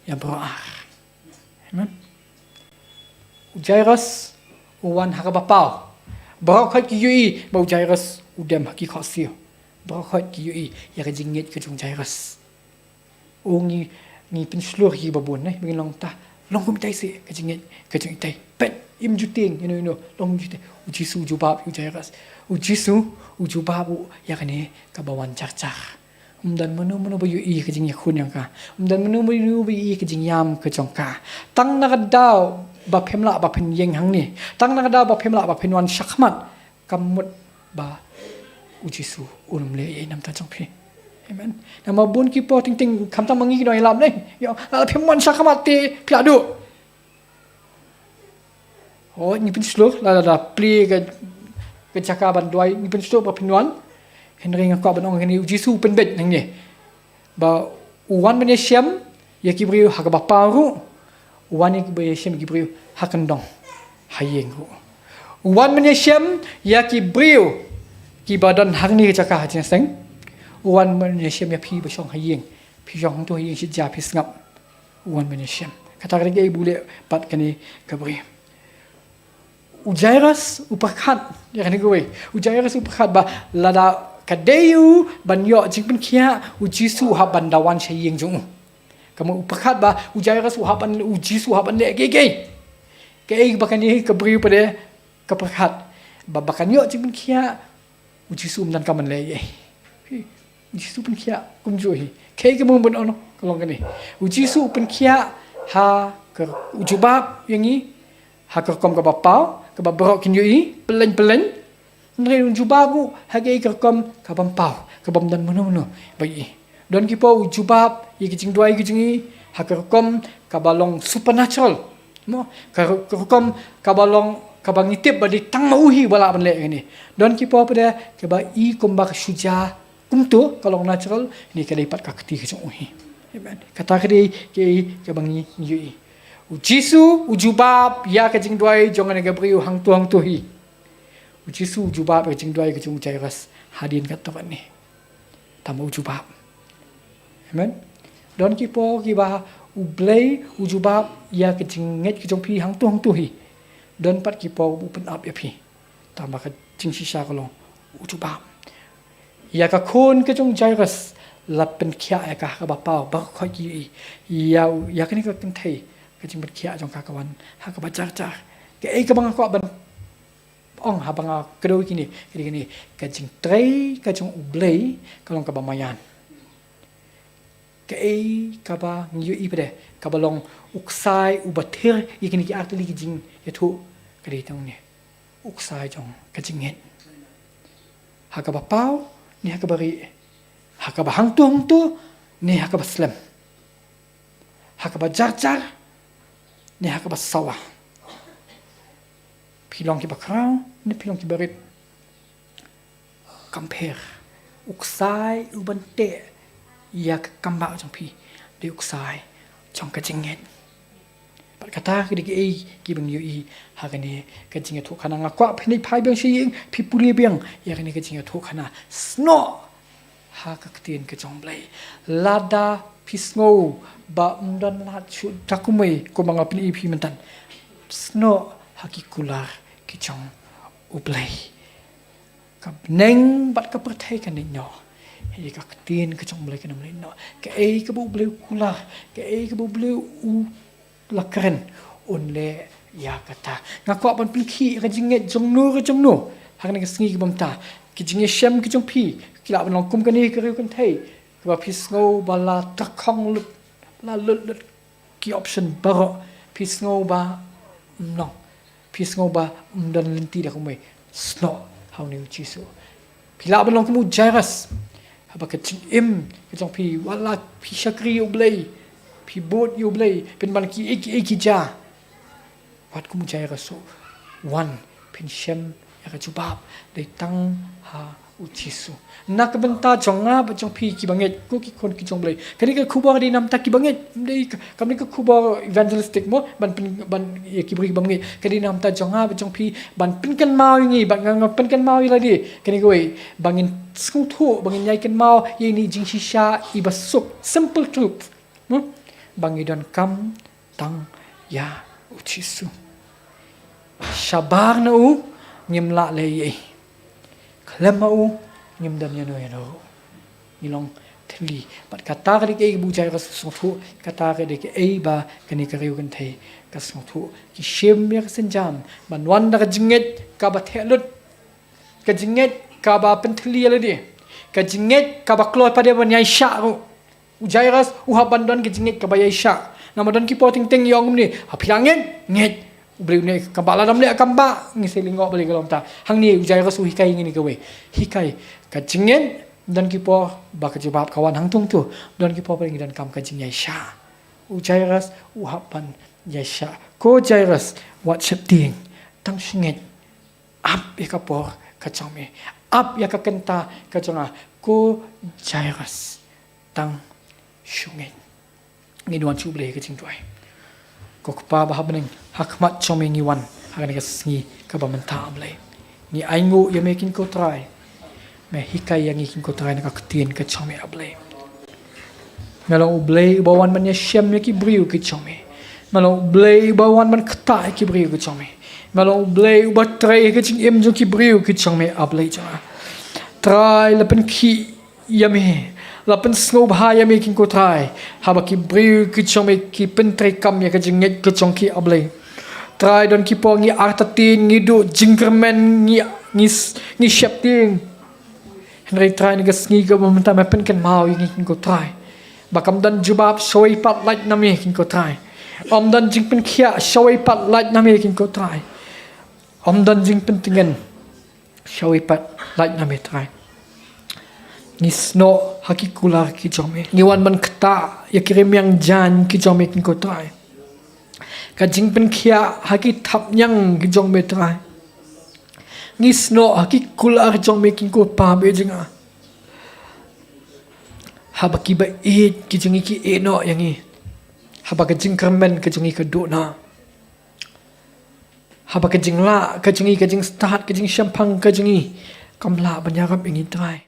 ïa baroh ar. Amen. U Jairus u wan ha kaba paw. Baroh khoit ki ïohi ba u Jairus u dem ha ki khohsiew. Baroh khoit ki ïohi ïa ka jingngeit ka jong u Jairus. O ngi, ngi pynshlur ïa kiba bun, eh, ba ngin long ta, long kumtai seh ka jingngeit ka jong itai. Peit, im ju tieng ïano ïano, long im ju tieng. U Jisu u jubab ïa u Jairus. U Jisu u jubab ruh ïa kane kaba wan jar jar. Ym don mano mano ba ïohi ïa ka jingïakhun jong ka. Ym don mano mano ba ïohi ïa ka jingïam ka jong ka. Tang na ka daw ba phim lah ba phin ïeng hangne, tang na ka daw ba phim lah ba phin wan shakhmat, kam mut ba u Jisu un ym leh ei ei na ka bynta jong phi. Amen. Namar bun ki por teng teng, khamtam ma ngi ki nongïalam ne, ïa, lada phim wan shakhmat te phi la duh. Hooid, ngi pynshlur, lada plie ka, ka jaka ban duwai, ngi pynshlur ba phin wan. Hynrei nga kwah ban ong kane, u Jisu u pynbeit hangne ba u wan ban ïashem ïa ki briew ha kaba paw ruh, u wan ïa ki, ban ïashem ïa ki briew ha kyndong, ha ïing ruh. U wan ban ïashem ïa ki briew kiba don hangne ha jaka ha jingseng. U wan ban ïashem ïa phi ba shong ha ïing, phi shong hangto ha ïing shi ja phi sngap. U wan ban ïashem. Kata ka dei kaei ba u leh bad kane ka briew. U Jairus u pyrkhat ïa kane kawei. U Jairus u pyrkhat ba lada ka dei u ban ïoh jingpynkhiah, u Jisu u hap ban da wan sha ïing jong u. Ka mut u pyrkhat ba u Jairus u hap ban, u Jisu u hap ban leh kaei kaei. Kaei ba kane ka briew pat de ka pyrkhat ba, ba kan ïoh jingpynkhiah, u Jisu um donkam ban leh ei ei. Phi, u Jisu pynkhiah kumjuh hi. Kaei kaba ngi bun, oh no, ka long kane. U Jisu u pynkhiah ha ka, u jubab ïa ngi ha ka rukom kaba paw, kaba baroh kin ïohi, pylleng pylleng. Hynrei u jubab ruh ha kaei ka rukom ka bym paw, ka bym don mano mano ba ïohi. Don ki por u jubab ïa ki jingduwai ki jong ngi ha ka rukom kaba long supernatural. Mo, ka ru-, ka rukom kaba long, kaba ngi tip ba dei tang ma u hi ba lah ban leh kane. Don ki por pat de kaba i kumba ka shu jia kumto, ka long natural, ne ka dei pat ka kti ka jong u hi. Amen. Kata ka dei kaei kaba ngi ïohi. U Jisu u jubab ïa ka jingduwai jong kane ka briew hangto hangto hi. U Jisu u jubab ïa ka jingduwai ka jong u Jairus hadien katto katne. Tang ba u jubab. Amen. Don ki por kiba U Blei u jubab ïa ka jingngeit ka jong phi hangto hangto hi. Don pat ki por u pynap ïa phi. Tang ba ka jingshisha ka long u jubab. Ïa ka khun ka jong u Jairus la pynkhiah ïa ka ha kaba paw, baroh khoit ki ïohi. Ïa u, ïa kane ka kynthei, ka jingpynkhiah jong ka ka wan ha kaba jar jar. Kaei kaba nga kwah ban ong haba nga kdew ïa kine, ka dei kane, ka jingtrei ka jong U Blei ka long kaba maïan. Kaei kaba ngi ïohi pat de, kaba long u ksai uba thir ïa kine ki artylli ki jingïathuh, ka dei tang une, u ksai jong ka jingngeit. Ha kaba paw ne ha kaba rieh, ha kaba hangto hangto ne ha kaba slem, ha kaba jar jar ne ha kaba sawa. Phi long kiba khraw ne phi long kiba rit, kam pher. U ksai uban teh ïa ka kambah jong phi dei u ksai jong ka jingngeit. Bad kata ka dei kaei kaba ngi ïohi ha kane ka jingïathuhkhana. Nga kwah phin ïa phai biang sha ïing, phi pule biang ïa kane ka jingïathuhkhana. Snoh ha ka ktien ka jong U Blei. Lada phi sngew ba ym don lad shuh da kumwei kumba nga pyni ïa phi mynta, snoh ha ki kular ki jong U Blei. Ka bneng bad ka pyrthei kan leit noh, hynrei ka ktien ka jong U Blei kan ym leit noh. Kaei kaba U Blei u kular, kaei kaba U Blei u la kren, un leh ïa kata. Nga kwah ban pynkhih ïa ka jingngeit jong no re jong no ha kane ka sngi kaba mynta. Ki jingïashem ki jong phi ki lah ban long kum kane ka riew kynthei kaba phi sngew ba la tyrkhong lut, la lut lut ki option baroh, phi sngew ba ym long, phi sngew ba ym don lynti da kumwei. Snoh ha une U Jisu. Phi lah ban long kum u Jairus. Haba ka jingim ka jong phi, wat la phi shakri ïa U Blei, phi bud ïa U Blei, pynban kiei kiei ki jia, wat kum u Jairus, wan phin shem ïa ka jubab, dei tang ha U Jisu. Na ka bynta jong nga bad jong phi kiba ngeit, ko ki khun ki jong U Blei, kane ka khubor dei na ka bynta kiba ngeit. Ym dei ka, kam dei ka khubor evangelistic mo, ban pyn, ban ïa ki briew kiba ngeit. Ka dei na ka bynta jong nga bad jong phi ban pynkynmaw ïa ngi, ban nga, nga pynkynmaw ïa lade. Kane kawei, ba ngin sngewthuh, ba ngin ïai kynmaw ïa ine i jingshisha iba suk, simple truth. Hmm? Ba ngi donkam tang ïa U Jisu. Shabar na u ngim lah leh ei ei. Khlem ma u ngim don ïano ïano ruh. Ngi long thylli. Bad kata ka dei kaei ba u Jairus u sngewthuh, kata ka dei kaei ba kane ka riew kynthei ka sngewthuh. Ki shim ïa ka sienjam ban wan da ka jingngeit kaba theh lut, ka jingngeit kaba pynthylli ïa lade, ka jingngeit kaba kloi pat de ban ïaishah ruh. U Jairus u hap ban don ka jingngeit kaba ïaishah. Namar don ki por teng teng ngi ong kumne, ha phi la ngeit, ngeit. U Blei u ngeit, kaba lada ym leh kaba, ngi sa lyngngoh balei ka long ta. Hangne u Jairus u hikai ïa ngi kawei. Hikai ka jingngeit, don ki por ba ka jubab ka wan hangto hangto, don ki por ba ngi donkam ka jingïaishah. U Jairus u hap ban ïaishah. Ko Jairus, wat sheptieng, tang shu ngeit. Ap ïa ka por ka jong me. Ap ïa ka kynta ka jong nga. Ko Jairus, tang shu ngeit. Ngin wan sha U Blei ha ka jingduwai. Ko Kpa ba ha bneng, ha khmat jong me ngi wan ha kane ka sngi kaba mynta, A Blei. Ngi ainguh ïa me, kynkoh Trai. Me hikai ïa ngi, kynkoh Trai, na ka ktien ka jong me, A Blei. Me long U Blei uba wan ban ïashem ïa ki briew ki jong me. Me long U Blei uba wan ban ktah ïa ki briew ki jong me. Me long U Blei uba trei ïa ka jingim jong ki briew ki jong me, A Blei jong nga. Trai, la pynkhih ïa me, la pynsngewbha ïa me, kynkoh Trai, haba ki briew ki jong me ki pyntreikam ïa ka jingngeit ka jong ki, A Blei. Trai, don ki por ngi artatien, ngi duh jingkyrmen, ngi, ngi, ngi sheptieng. Hynrei Trai, na ka sngi kaba mynta me pynkynmaw ïa ngi, kynkoh Trai, ba kam don jubab shawei pat lait na me, kynkoh Trai. Ym don jingpynkhiah shawei pat lait na me, kynkoh Trai. Ym don jingpyntngen shawei pat lait na me, Trai. Ngi snoh ha ki kular ki jong me. Ngi wan ban ktah ïa ki rmiang jaiñ ki jong me, kynkoh Trai. Ka jingpynkhiah ha ki thapniang ki jong me Trai. Ngi snoh ha ki kular jong me ki kyrpang bad jingïa. Haba ki ba ïeit ki jong ngi ki ïehnoh ïa ngi. Haba ka jingkyrmen ka jong ngi ka duh noh. Haba ka jinglah ka jong ngi, ka jingstad, ka jingshemphang ka jong ngi kam lah ban ïarap ïa ngi Trai.